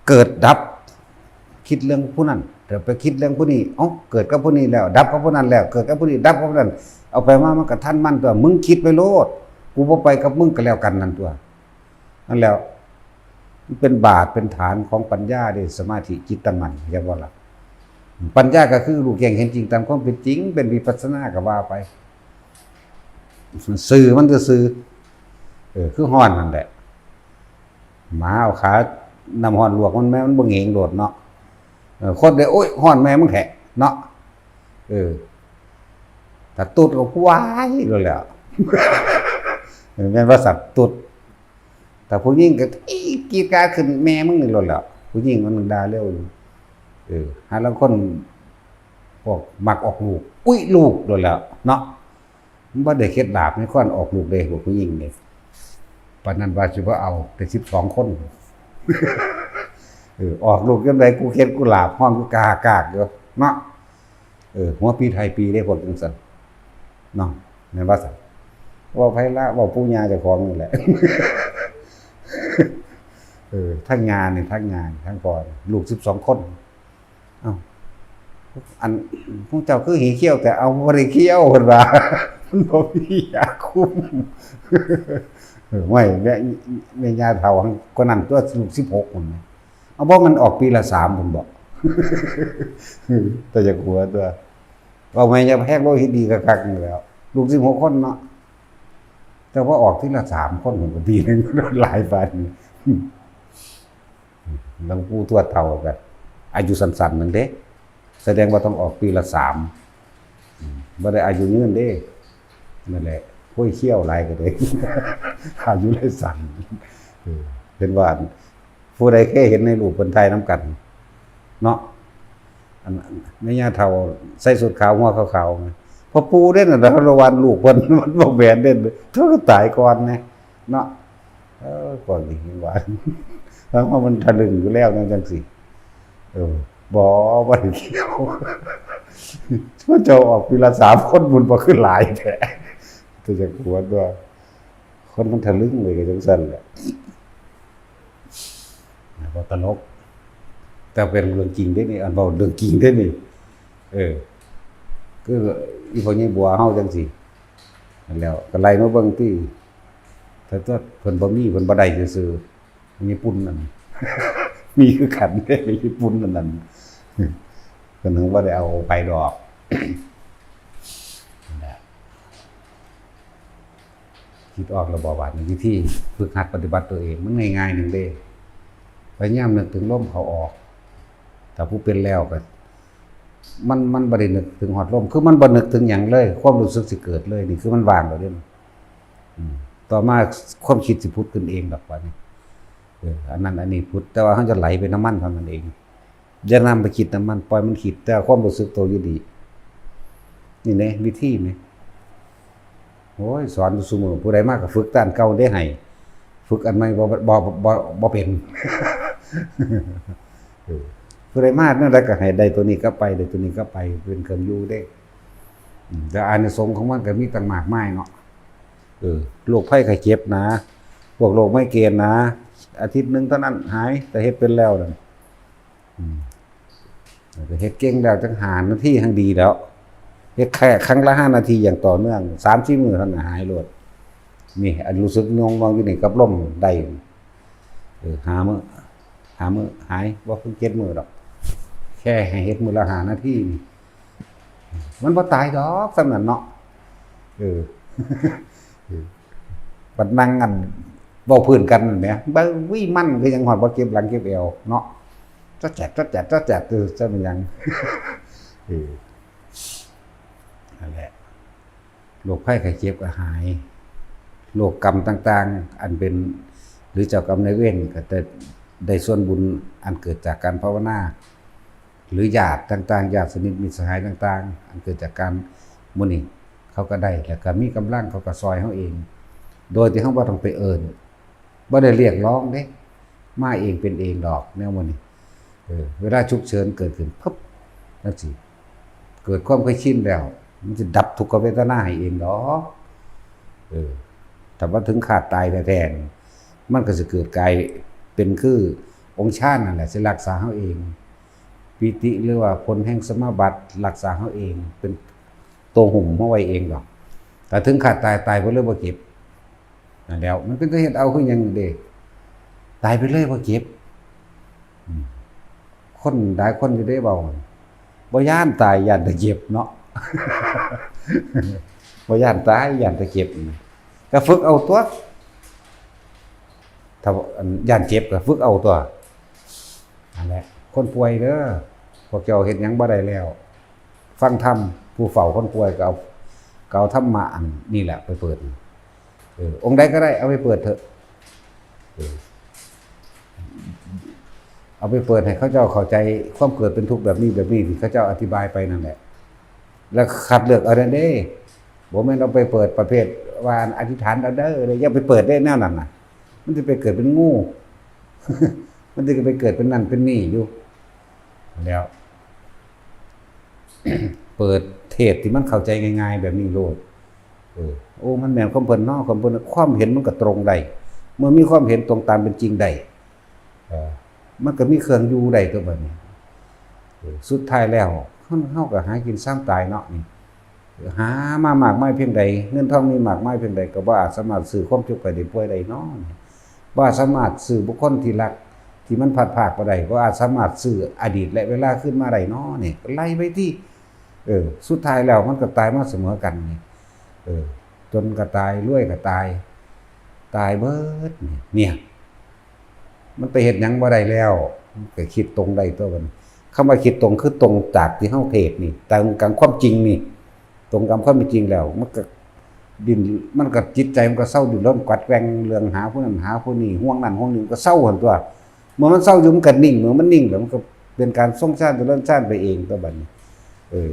เกิดดับ คิดเรื่องผู้นั้น เดี๋ยวไปคิดเรื่องผู้นี้ เอ้า เกิดกับผู้นี้แล้ว ดับกับผู้นั้นแล้ว เกิดกับผู้นี้ ดับกับผู้นั้น เอาไปมามันก็ทันมันตั๊ว มึงคิดไปโลด กูบ่ไปกับมึงก็แล้วกันนั่นตั๊ว นั่นแหล้ว มันเป็นบาทเป็นฐานของปัญญาเด้ สมาธิจิตตั้งมั่น เห็นบ่ล่ะ ปัญญาก็คือรู้แจ้งเห็นจริงตามความเป็นจริง เป็นวิปัสสนาก็ว่าไป ซื่อมันซื่อๆ เออ คือฮ้อนนั่นแหละ หมาเอาขาน้ำฮ้อนลวกมันแม่ มันบ่เหงงโลดเนาะ เออ คนได้ โอ๊ย ฮ้อนแม่มึงแท้เนาะ เออ ถ้าตุ๊ดก็ว้ายโลดแหล้ว เออ แม่นว่าสัตว์ตุ๊ด ถ้าผู้หญิงก็ อี๋ กรีดกราดขึ้น แม่มึงนี่โลดแหล้ว ผู้หญิงมันด่าเร็วอยู่ เออ หาลางคน พวกมักออกลูก อุ๊ย ลูกโลดแหล้วเนาะ มันบ่ได้เคล็ดลับในการออกลูกเด้ พวกผู้หญิงนี่ ปานนั้นว่าสิบ่เอา ได้สิบสองคน เออ ออกลูกยามใด กูเคล็ดกูหลาบ ฮ้องกูกากากอยู่เนาะ เออ หัวปีท้ายปีเด้ พวกจังซั่นเนาะ แม่นบ่ซั่น เว้าไผละ เว้าปู่ย่าเจ้าของนี่แหละ เออ ทั้งย่านี่ ทั้งย่านี่ ทั้งพ่อนี่ ลูกสิบสองคน เอ้า อัน พวกเจ้าคือหีเขี้ยว แต่เอาบ่ได้เขี้ยว เพิ่นว่า มันบ่มียาคุม เออ ห้วย แม่ แม่ย่าเฒ่าคนนั้นตัว ลูกสิบหก พุ่นแหม เอา บ่มันออกปีละสาม พุ่นบ่ แต่อย่าหัวตัว เอาแม่ย่าแพรกโลหิตดีคักๆนี่แหล้ว ลูกสิบหกคนเนาะ แต่ว่าออกทีละสามคน พุ่นก็ปีหนึ่ง หลายปานนี้ หลวงปู่ทวดเฒ่าก็อายุสั้นๆ นั่นเด้ แสดงว่าต้องออกปีละสาม อืม บ่ได้อายุยืนเด้ นั่นแหละ ห้วยเขี้ยวหลายก็เลย อายุเลยสั้น เออ เห็นว่า ผู้ใดเคยเห็นในรูปเพิ่นถ่ายนำกัน เนาะ อัน แม่ย่าเฒ่าใส่ชุดขาวหัวขาวๆ พ่อปู่เด้นั่นน่ะ ระวังลูกเพิ่น มันบ่แม่นเด้ เพิ่นก็ตายก่อนนะ เนาะ เออ พวกนี้ว่า แล้วว่ามันทะลึ่งอยู่แล้วนั่นจังซี่ เออ บ่ บ่ได้เกี่ยว พวกเจ้าออกปีละสามคน บุญบ่คือหลายแท้ แต่จะกลัวตัว คนมันทะลึ่งเลยก็จังซั่นแหละ บ่ตลก แต่เป็นเรื่องจริงเด้นี่ อันเว้าเรื่องจริงเด้นี่ เออ คืออีพ่อใหญ่บัวเฮาจังซี่ นั่นแหล้ว ก็ไล่มาเบิ่งติ ถ้าตัวเพิ่นบ่มี เพิ่นบ่ได้ซื่อๆ ญี่ปุ่นนั่น มีคือกันเด้ ญี่ปุ่นนั่น เพิ่นถึงบ่ได้เอาไปดอก นั่นแหละ คิดออกแล้วบ่ บาดนี้วิธีฝึกหัดปฏิบัติตัวเอง มันง่ายๆ หนึ่งเด้ พยายามนึกถึงลมเข้าออก ถ้าผู้เป็นแล้วก็ มัน มันบ่ได้นึกถึงฮอดลม คือมันบ่นึกถึงหยังเลย ความรู้สึกสิเกิดเลย นี่คือมันว่างแล้วเด้ อืม ต่อมาความคิดสิผุดขึ้นเองดอก บาดนี้ เออ อันนั้นอันนี้ผุด แต่ว่าเฮาจะไหลไปนำมันเท่านั้นเอง อย่านำไปคิดนำมัน ปล่อยมันคิด แต่ความรู้สึกโตอยู่นี่ นี่แหละวิธีนี่ โอ้ย สอนอยู่ซุมื้อ ผู้ใดมาก็ฝึกแต่อันเก่าเด้ ให้ ฝึกอันใหม่บ่ บ่ บ่ บ่เป็น เออ ผู้ใดมาแนวใดก็ให้ได้ตัวนี้กลับไป ได้ตัวนี้กลับไป เป็นเครื่องอยู่เด้ อืม แต่อานิสงส์ของมันก็มีตั้งมากมายเนาะ เออ โรคภัยไข้เจ็บนะ พวกโรคไมเกรนนะ อาทิตย์หนึ่งเท่านั้นหาย แต่เฮ็ดเป็นแล้วนั่น อืม แล้วก็เฮ็ดเก่งแล้วจักห้านาทีแฮ่งดีแล้ว เฮ็ดแค่ครั้งละห้านาทีอย่างต่อเนื่อง สามสี่มื้อเท่านั้นหายโลด นี่ อันรู้สึกหน่วงๆ อยู่นี่กับลมได้ เออ ห้ามื้อ ห้ามื้อหาย บ่ถึงเจ็ดมื้อดอก แค่ให้เฮ็ดมื้อละห้านาทีนี่ มันบ่ตายดอก ส่ำนั้นเนาะ เออ เออ บัดนั่งอัน เว้าพื้นกันนั่นแหม เบิ่ง วิ มันคือยังฮอดบ่เจ็บหลังเจ็บเอวเนาะ จ๊อดแจ๊ด จ๊อดแจ๊ด จ๊อดแจ๊ด เออ จักแม่นหยัง เออ นั่นแหละ โรคภัยไข้เจ็บก็หาย โรคกรรมต่างๆ อันเป็น หรือเจ้ากรรมนายเวรก็ได้ ได้ส่วนบุญอันเกิดจากการภาวนา หรือญาติต่างๆ ญาติสนิทมิตรสหายต่างๆ อันเกิดจากการหมู่นี้ เขาก็ได้ แล้วก็มีกำลัง เขาก็ซ่อยเฮาเอง โดยที่เฮาบ่ต้องไปเอิ้น บ่ได้เรียกร้องเด้ มาเองเป็นเองดอก แนวหมู่นี้ เออ เวลาฉุกเฉินเกิดขึ้นปุ๊บ จั่งซี้ เกิดความเคยชินแล้ว มันสิดับทุกขเวทนาให้เองดอก เออ ถ้าว่าถึงคาดตายแท้ๆ นี่ มันก็สิเกิดกลายเป็นคือองค์ฌานนั่นแหละ สิรักษาเฮาเอง ปีติหรือว่าผลแห่งสมาบัติรักษาเฮาเอง เป็นตัวหุ้มเฮาไว้เองดอก ถ้าถึงคาดตาย ตายบ่เลยบ่เจ็บ นั่นแหล้ว มันเป็นตาเฮ็ดเอาคือหยังเด้ ไป ตายไปเลยบ่เจ็บ อืม คนหลายคนอยู่ได้เว้า บ่ย้านตาย ย้านแต่เจ็บเนาะ บ่ย้านตาย ย้านแต่เจ็บ ก็ฝึกเอาตัว ถ้า อัน ย้านเจ็บก็ฝึกเอาตัว นั่นแหละ คนป่วยเด้อ พวกเจ้าเฮ็ดหยังบ่ได้แล้ว ฟังธรรม ผู้เฝ้าคนป่วยก็เอา ก็เอาธรรมะอันนี่แหละไปเปิด เออ องค์ใดก็ได้ เอาไปเปิดเถอะ เออ เอาไปเปิดให้เขาเจ้าเข้าใจความเกิดเป็นทุกข์แบบนี้แบบนี้ ที่เขาเจ้าอธิบายไปนั่นแหละ แล้วคัดเลือกเอาเด้ บ่แม่นเอาไปเปิดประเภทว่าอธิษฐานเอาเด้อ อย่าไปเปิดเด้แนวนั้นน่ะ มันสิไปเกิดเป็นงู มันสิไปเกิดเป็นนั่นเป็นนี่อยู่ แล้ว เปิดเทศน์ที่มันเข้าใจง่ายๆแบบนี้โลด เออ โอ้ มันแม่นความเพิ่นเนาะ ความเพิ่น ความเห็นมันก็ตรงได้ เมื่อมีความเห็นตรงตามเป็นจริงได้ เออ มันก็มีเครื่องอยู่ได้ตัวบัดนี้ เออ สุดท้ายแล้ว เฮา เฮาก็หากินซ้ำตายเนาะนี่ หามามากมายเพียงใด เงินทองมีมากมายเพียงใด ก็บ่อาจสามารถซื้อความเจ็บไข้ได้ป่วยได้เนาะ บ่อาจสามารถซื้อบุคคลที่รักที่มันพลัดพรากไปได้ บ่อาจสามารถซื้ออดีตและเวลาคืนมาได้เนาะ นี่ ก็ไล่ไปติ เออ สุดท้ายแล้วมันก็ตายมาเสมอกันนี่ เออ จนก็ตาย รวยก็ตาย ตายเบิดนี่ เนี่ย มันไปเฮ็ดหยังบ่ได้แล้ว มันก็คิดตรงได้ตัวมัน คำว่าคิดตรงคือตรงจากที่เฮาเทศน์นี่ ตรงกับความจริงนี่ ตรงกับความเป็นจริงแล้ว มันก็ดิ้น มันก็จิตใจมันก็เซาดิ้นรนกวัดแกว่งเรื่องหาผู้นั้นหาผู้นี้ ห่วงนั่นห่วงนี้ มันก็เซาหั่นตัว เมื่อมันเซาอยู่มันก็นิ่ง เมื่อมันนิ่งแล้วมันก็เป็นการทรงฌานเจริญฌานไปเองตัวบัดนี้ เออ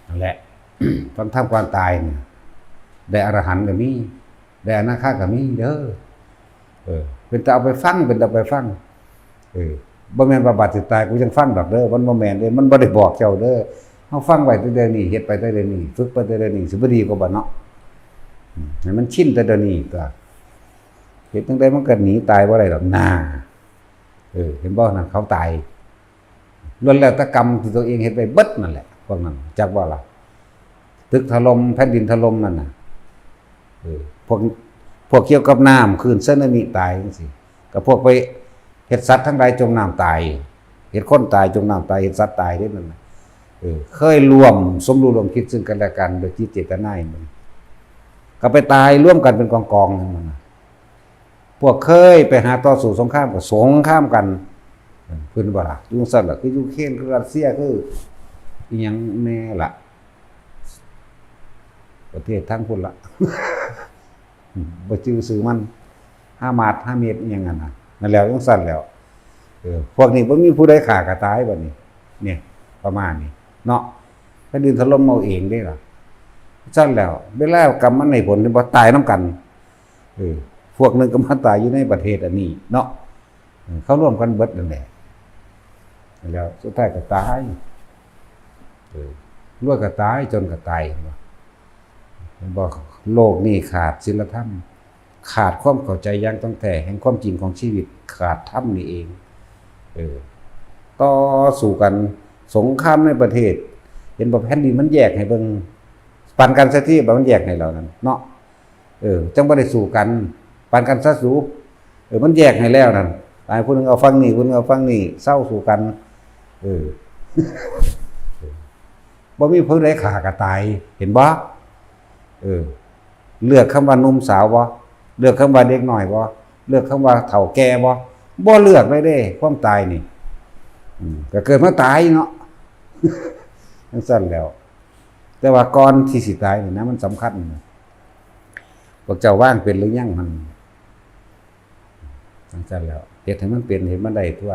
นั่นแหละ ฟังธรรมก่อนตายนี่ ได้อรหันต์ก็มี ได้อนาคาก็มีเด้อ เออ เป็นตาเอาไปฟัง เป็นตาเอาไปฟัง เออ บ่แม่นว่าบัดสิตายกูยังฟังดอกเด้อ มันบ่แม่นเด้ มันบ่ได้บอกเจ้าเด้อ เฮาฟังไว้แต่เดี๋ยวนี้ เฮ็ดไปแต่เดี๋ยวนี้ ฝึกไปแต่เดี๋ยวนี้ สิบ่ดีกว่าบ่เนาะ อืม ให้มันชินแต่เดี๋ยวนี้ตัว เฮ็ดจั่งใดมันก็หนีตายบ่ได้ดอกนา เออ เห็นบ่นั่น เขาตาย ล้วนแล้วแต่กรรมที่ตัวเองเฮ็ดไว้เบิดนั่นแหละ พวกนั้น จักบ่ล่ะ ตึกถล่ม แผ่นดินถล่มนั่นน่ะ เออ พวก พวกเกี่ยวกับน้ำ คลื่นสึนามิตายจั่งซี้ ก็พวกไปเฮ็ดสัตว์ทั้งหลายจมน้ำตาย เฮ็ดคนตายจมน้ำตาย เฮ็ดสัตว์ตายเด้นั่นน่ะ เออ เคยร่วมสมรู้ร่วมคิดซึ่งกันและกันโดยจิตเจตนานี่ ก็ไปตายรวมกันเป็นกองๆนั่นน่ะ พวกเคยไปหาต่อสู้สงครามก็สงครามกัน เพิ่นว่าล่ะ อยู่จั่งซั้นล่ะ คือยูเครน คือรัสเซีย คืออิหยังแน่ล่ะ ประเทศทางพุ้นล่ะ บ่จื่อชื่อมัน ฮามาส ฮาเมส อิหยังนั่นน่ะ นั่นแหล้ว จั่งซั้นแหล้ว เออ พวกนี้บ่มีผู้ใดฆ่าก็ตายบัดนี้ เนี่ย ประมาณนี้ เนาะ แผ่นดินถล่มเอาเองเด้ล่ะ ซั้นแล้ว เวลากรรมมันให้ผล บ่ตายนำกัน เออ พวกหนึ่งก็มาตายอยู่ในประเทศอันนี้เนาะ เออ เขาร่วมกันเบิดนั่นแหละ แล้วสุดท้ายก็ตาย เออ รวยก็ตาย จนก็ตาย เห็นบ่ เห็นบ่ โลกนี้ขาดศีลธรรม ขาดความเข้าใจอย่างถ่องแท้แห่งความจริงของชีวิต ขาดธรรมนี่เอง เออ ต่อสู้กัน สงครามในประเทศ เห็นบ่ แผ่นดินมันแยกให้เบิ่ง ปันกันซะติ บ่มันแยกให้แล้วนั่นเนาะ เออ จั่งบ่ได้สู้กัน ปันกันซะสู เออ มันแยกให้แล้วนั่น ตายผู้หนึ่งเอาฝั่งนี้ ผู้หนึ่งเอาฝั่งนี้ เซาสู้กัน เออ บ่มีผู้ใดฆ่าก็ตาย เห็นบ่ เออ เลือกคำว่าหนุ่มสาวบ่ เลือกคำว่าเด็กน้อยบ่ เลือกคำว่าเฒ่าแก่บ่ บ่เลือกเลยเด้ ความตายนี่ อืม ก็เกิดมาตายเนาะ จั่งซั้นแหล้ว แต่ว่าก่อนที่สิตายนี่นะ มันสำคัญนะ พวกเจ้าวางเป็นหรือยังหั่น จั่งซั้นแหล้ว เฮ็ดให้มันเป็น เฮ็ดมันได้ตั๊ว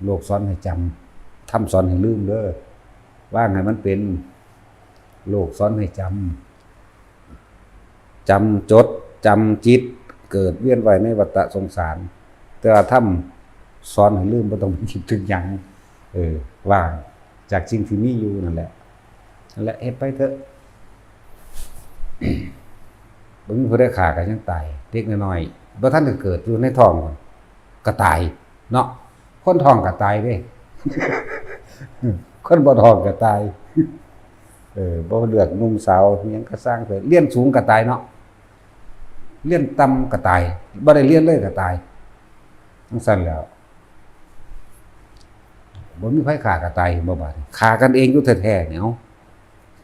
โลกสอนให้จำ ธรรมสอนให้ลืมเด้อ วางให้มันเป็น โลกสอนให้จำ จำจด จำจิต เกิดเวียนว่ายในวัฏสงสาร แต่ว่าธรรมสอนให้ลืม บ่ต้องไปคิดถึงหยัง เออ ว่างจากสิ่งที่มีอยู่นั่นแหละ นั่นแหละ เฮ็ดไปเถอะ บ่มีผู้ใดฆ่าก็ยังตาย เด็กน้อยๆ บ่ทันได้เกิดอยู่ในท้องก็ตายเนาะ คนท้องก็ตายเด้ คนบ่ท้องก็ตาย เออ บ่เลือกหนุ่มสาว อิหยังก็ซ่างเถอะ เรียนสูงก็ตายเนาะ เรียนต่ำก็ตาย บ่ได้เรียนเลยก็ตาย จั่งซั้นแหล้ว บ่มีไผฆ่าก็ตาย เห็นบ่บาดนี้ ฆ่ากันเองอยู่แท้ๆ เนี่ย เอ้า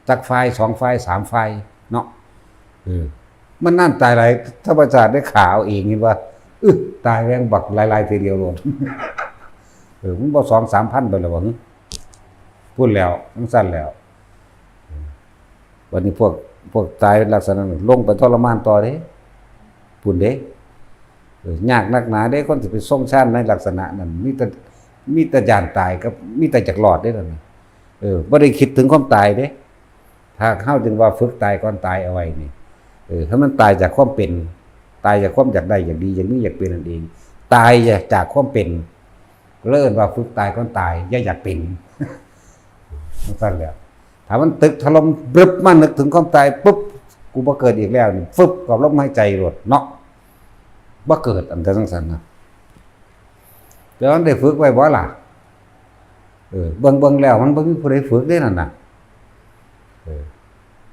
จักฝ่าย สองฝ่าย สามฝ่าย เนาะ เออ มันนั่นตายหลาย ธรรมชาติได้ฆ่าเอาเอง เห็นบ่ อึ ตายแม่งบักหลายๆ เทื่อเดียวโลด เออ มันบ่ สองสามพัน ไปแล้วบ่ หึ พู้นแล้ว จั่งซั้นแล้ว วันนี้พวก พวกตายลักษณะนั้นลงไปทรมานต่อเด้ พู้นเด้ เออ ยากนักหนาเด้ คนสิไปทรงฌานในลักษณะนั้น มีแต่ มีแต่ย้านตายกับ มีแต่อยากรอดเด้นั่นน่ะ เออ บ่ได้คิดถึงความตายเด้ ถ้าเฮาจึงว่าฝึกตายก่อนตายเอาไว้นี่ เออ ให้มันตายจากความเป็น ตายจากความอยากได้ อยากดี อยากมี อยากเป็นนั่นเอง ตายจากความเป็น ก็เลยเอิ้นว่าฝึกตายก่อนตาย อย่าอยากเป็น จั่งซั้นแหละ ถ้ามันตึกถล่ม บรึบ มานึกถึงความตายปุ๊บ กูบ่เกิดอีกแล้วนี่ ฟึบ กับลมหายใจโลดเนาะ บ่เกิด อันจั่งซั้นนะ แต่มันได้ฝึกไว้บ่ล่ะ เออ เบิ่งๆ แล้วมันบ่มีผู้ใดฝึกเด้นั่นน่ะ เออ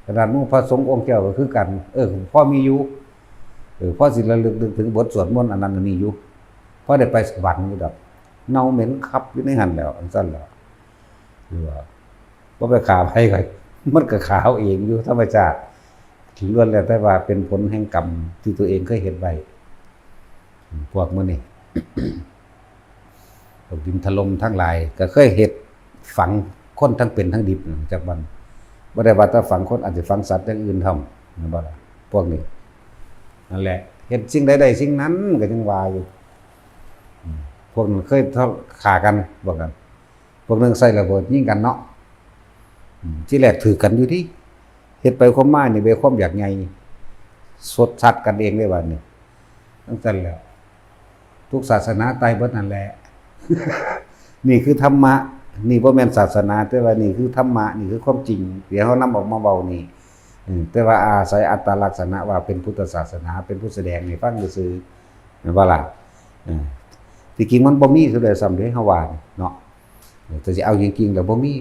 ขนาดหมู่พระสงฆ์องค์แก้วก็คือกัน เออ พอมีอยู่ เออ พอสิระลึกนึกถึงบทสวดมนต์อันนั้นอันนี้อยู่ พอได้ไปสวรรค์อยู่ดอก เน่าเหม็นคับอยู่ในหั่นแหล้ว จั่งซั้นแหล้ว คือว่า บ่ไปฆ่าไผก็ มันก็ฆ่าเอาเองอยู่ธรรมชาติ ล้วนแล้วแต่ว่าเป็นผลแห่งกรรมที่ตัวเองเคยเฮ็ดไว้ พวกมื้อนี้ พวกดินถล่มทั้งหลาย ก็เคยเฮ็ดฝังคนทั้งเป็นทั้งดิบน่ะจักวัน บ่ได้ว่าแต่ฝังคน อาจจะฝังสัตว์อย่างอื่นพร้อม แม่นบ่ล่ะ พวกนี้ นั่นแหละ เฮ็ดสิ่งใดได้สิ่งนั้น ก็ยังว่าอยู่ อืม พวกนั้นเคยฆ่ากัน พวกนั้น พวกหนึ่งใส่ระเบิดยิงกันเนาะ อืม ที่แรกถือกันอยู่ที่ เฮ็ดไปความมานี่เป็นความอยากใหญ่ สดสัดกันเองเลยบัดนี้ จั่งซั้นแหล้ว ทุกศาสนาตายเบิดนั่นแหละ นี่คือธรรมะ นี่บ่แม่นศาสนา แต่ว่านี่คือธรรมะ นี่คือความจริง ที่เฮานำออกมาเว้านี่ อืม แต่ว่าอาศัยอัตลักษณะว่าเป็นพุทธศาสนา เป็นผู้แสดงให้ฟังซื่อๆ แม่นบ่ล่ะ เออ ที่จริงมันบ่มีซะด้วยซ้ำเด้ เฮาว่าเนาะ เออ แต่สิเอาจริงๆ แล้วบ่มี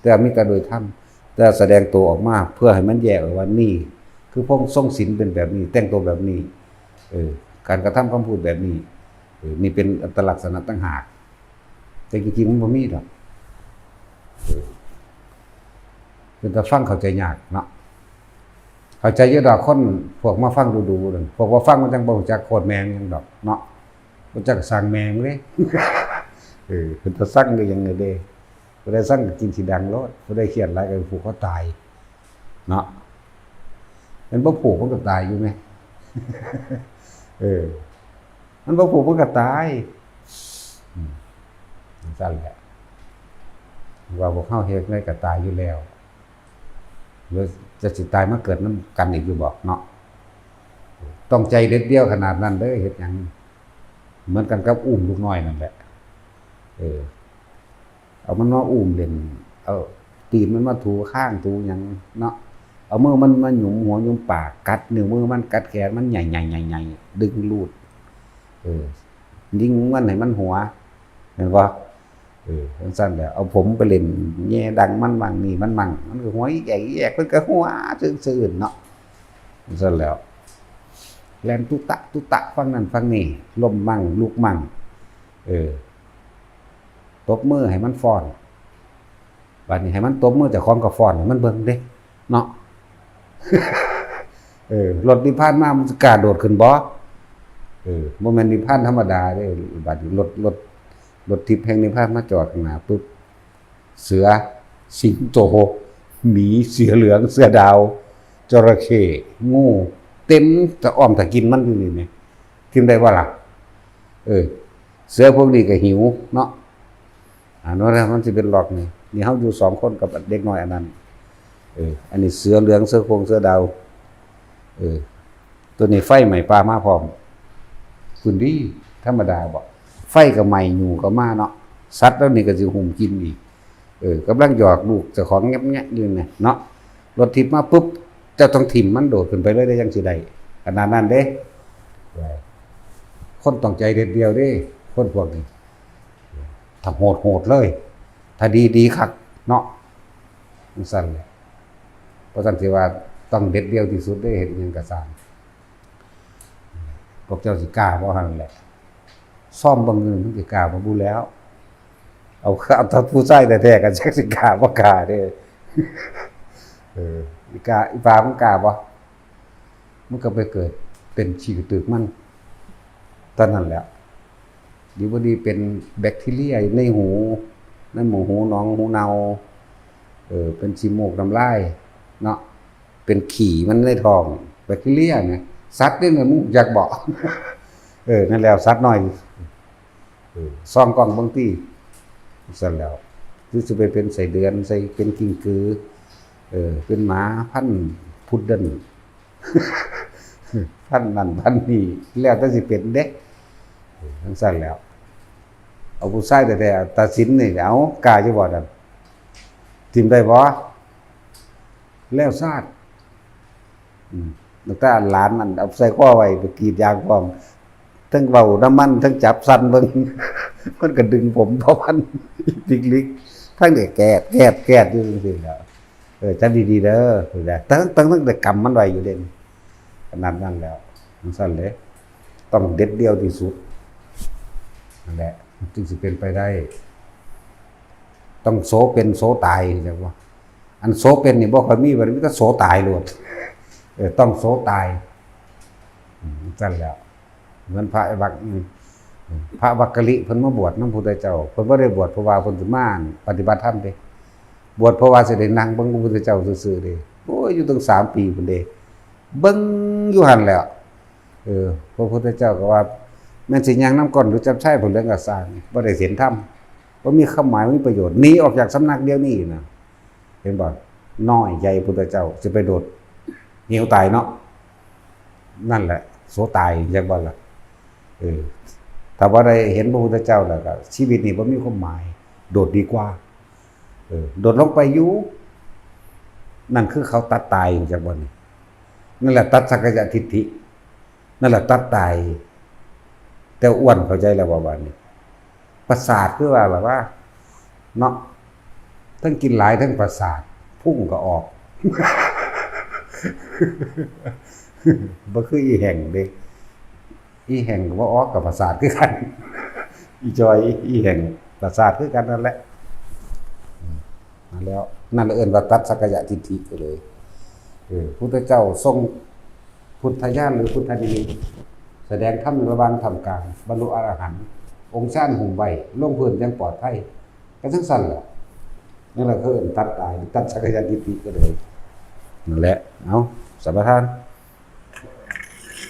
แต่มีแต่โดยธรรม แต่แสดงตัวออกมาเพื่อให้มันแยกออกว่านี่คือพระองค์ทรงศีลเป็นแบบนี้ แต่งตัวแบบนี้ เออ การกระทำคำพูดแบบนี้ เออ นี่เป็นอัตลักษณะต่างหาก แต่จริงๆ มันบ่มีดอก เออ เป็นตาฟังเข้าใจยากเนาะ เข้าใจอยู่ดอก คนพวกมาฟังดูๆ นั่น พวกบ่ฟังมันจั่งบ่รู้จักโคตรแม่งหยังดอกเนาะ บ่จักสร้างแม่งเลย เออ เป็นตาสั่งก็ยังไงเด้ ผู้ใดสั่งก็กินสิดังโลด ผู้ใดเครียดหลายก็ผูกคอตาย เนาะ มันบ่ผูกมันก็ตายอยู่ไง เออ มันบ่ผูกมันก็ตาย อืม จั่งซั้นแหละ ว่าพวกเฮาเฮ็ดไงก็ตายอยู่แล้ว แล้วจะสิตายมาเกิดนำกันอีกอยู่บ่เนาะ ต้องใจเด็ดเดี่ยวขนาดนั้นเด้อ เฮ็ดหยัง เหมือนกันกับอุ้มลูกน้อยนั่นแหละ เออ เอามันมาอุ้มเล่น เอาตีนมันมาถูคางถูหยังเนาะ เอามือมันมาหยุมหัวหยุมปาก กัดนิ้วมือมัน กัดแขนมัน ใหญ่ๆๆๆ ดึงรูด เออ ยิงมันให้มันหัว เห็นบ่ เออ จั่งซั้นแหละ เอาผมไปเล่นแย่ดังมันมั่งนี่มันมั่ง มันก็หัวอีแยกอีแยก เพิ่นก็หัวซื่นๆ เนาะ จั่งซั้นแหล้ว แล่นตุ๊ตะตุ๊ตะ ฝั่งนั้นฝั่งนี้ ล้มมั่งลุกมั่ง เออ ตบมือให้มันฟ้อน บัดนี้ให้มันตบมือเจ้าของก็ฟ้อนให้มันเบิ่งเด้ เนาะ เออ รถนิพพานมามันสิกล้าโดดขึ้นบ่ เออ บ่แม่นนิพพานธรรมดาเด้ บัดนี้รถ รถ รถทิพย์แห่งนิพพานมาจอดข้างหน้าปุ๊บ เสือ สิงโต หมี เสือเหลือง เสือดาว จระเข้ งู เต็มตะอ้อมตะกินมันอยู่นี่แหม ทิ่มได้บ่ล่ะ เออ เสือพวกนี้ก็หิวเนาะ อ่า นั่นแหละ มันสิเป็นล็อกนี่ นี่เฮาอยู่สองคนกับเด็กน้อยอันนั้น เออ อันนี้เสือเหลือง เสือโคร่ง เสือดาว เออ ตัวนี้ไฟไหม้ป่ามาพร้อม พื้นที่ธรรมดาบ่ ไฟก็ไหม้ ยุงก็มาเนาะ สัตว์เหล่านี้ก็สิหุมกินอีก เออ กำลังหยอกลูกเจ้าของแงบๆ อยู่เนี่ยเนาะ รถทิพย์มาปุ๊บ เจ้าต้องถิ่มมันโดดขึ้นไปเลยได้ยังสิได้ ขนาดนั้นเด้ คนต้องใจเด็ดเดี่ยวเด้ คนพวกนี้ ถ้าโหดโหดเลย ถ้าดีดีคักเนาะ จั่งซั้นแหละ เพราะฉะนั้นสิว่าต้องเด็ดเดี่ยวที่สุดเด้ เฮ็ดอิหยังก็ซ่าง พวกเจ้าสิกล้าบ่หั่นแหละ ซ่อมเบิ่งมันสิกล้าบ่ บ่แล้ว เอา เอาแต่ผู้ชายแท้ๆ ก็จักสิกล้าบ่กล้าเด้ เออ อีกา อีปามันกล้าบ่ มันก็ไปเกิดเป็นขี้กระตึกมัน ตอนนั้นแหละ ดีบ่ดีเป็นแบคทีเรียในหู ในหม่องหูหนองหูเน่า เออ เป็นขี้มูกน้ำลายเนาะ เป็นขี้มันในท้อง แบคทีเรียนะ สัตว์นี่มันจักบ่ เออ นั่นแล้ว สัตว์น้อย เออ ส่องกล้องเบิ่งติ ซั่นแล้ว คือสิไปเป็นไส้เดือน ใส่เป็นกิ้งกือ เออ เป็นหมาพันธุ์พุดเดิล พันธุ์นั่นพันธุ์นี่ แล้วแต่สิเป็นเด้ เออ จั่งซั่นแล้ว เอาผู้ชายแท้ๆ ตัดสินนี่ เอา กล้าอยู่บ่นั่น ถิ่มได้บ่ แล้วซาด อืม ตั้งแต่หลานนั่นเอาใส่คอไว้ไปกรีดยางพร้อม ทั้งเว้านำมัน ทั้งจับสั่นเบิ่ง มันก็ดึงผมพอพัน ลิกๆ ทั้งได้แกด แกด แกดอยู่จั่งซี้แหล้ว เออ จับดีๆ เด้อ ตั้ง ตั้ง ตั้งแต่กำมันไว้อยู่เด่น ขนาดนั้นแล้ว จั่งซั่นเลย ต้องเด็ดเดี่ยวที่สุด นั่นแหละ มันจึงสิเป็นไปได้ ต้องโสเป็นโสตาย จั่งว่า อันโสเป็นนี่บ่ค่อยมี บัดนี้มีแต่โสตายโลด เออ ต้องโสตาย อืม จั่งซั่นแหล้ว เหมือนพระวัก อืม พระวักกะลิเพิ่นมาบวชนำพุทธเจ้า เพิ่นบ่ได้บวชเพราะว่าเพิ่นสิมาปฏิบัติธรรมเด้ บวชเพราะว่าสิได้นั่งเบิ่งพระพุทธเจ้าซื่อๆ เด้ โอ้ย อยู่ตั้งสามปีพุ้นเด้ เบิ่งอยู่หั่นแหล้ว เออ พระพุทธเจ้าก็ว่า แม่นสิย่างนำก้อนหรือจับใช้ผลเรื่องกระสร้าง บ่ได้เห็นธรรม บ่มีความหมาย บ่มีประโยชน์ หนีออกจากสำนักเดี๋ยวนี้นะ เห็นบ่ น้อยใจพุทธเจ้า สิไปโดดเหวตายเนาะ นั่นแหละ โสตาย จั่งว่าล่ะ เออ ถ้าบ่ได้เห็นพระพุทธเจ้าแล้วก็ ชีวิตนี่บ่มีความหมาย โดดดีกว่า เออ โดดลงไปอยู่ นั่นคือเขาตัดตาย จั่งบ่นี่ นั่นแหละตัดสักกายทิฏฐิ นั่นแหละตัดตาย แต่อ้วนเข้าใจแล้วบ่บัดนี้ ประสาทคือว่าแบบว่า เนาะ ทั้งกินหลายทั้งประสาท พุงก็ออก บ่คืออีแห้งเด้ อีแห้งก็บ่ออก ก็ประสาทคือกัน อีจอย อีแห้ง ประสาทคือกันนั่นแหละ อืม นั่นแล้ว นั่นเอิ้นว่าตัดสักกายทิฏฐิไปเลย เออ พุทธเจ้าทรงพุทธญาณหรือพุทธนิมิต แสดงธรรมในระหว่างท่ามกลาง บรรลุอรหันต์ องค์ฌานหุ้มไว้ ลงพื้นอย่างปลอดภัย ก็จั่งซั่นแหละ นั่นแหละคือตัดตาย ตัดสักกายทิฏฐิก็เลย นั่นแหละ เอา สัมปทาน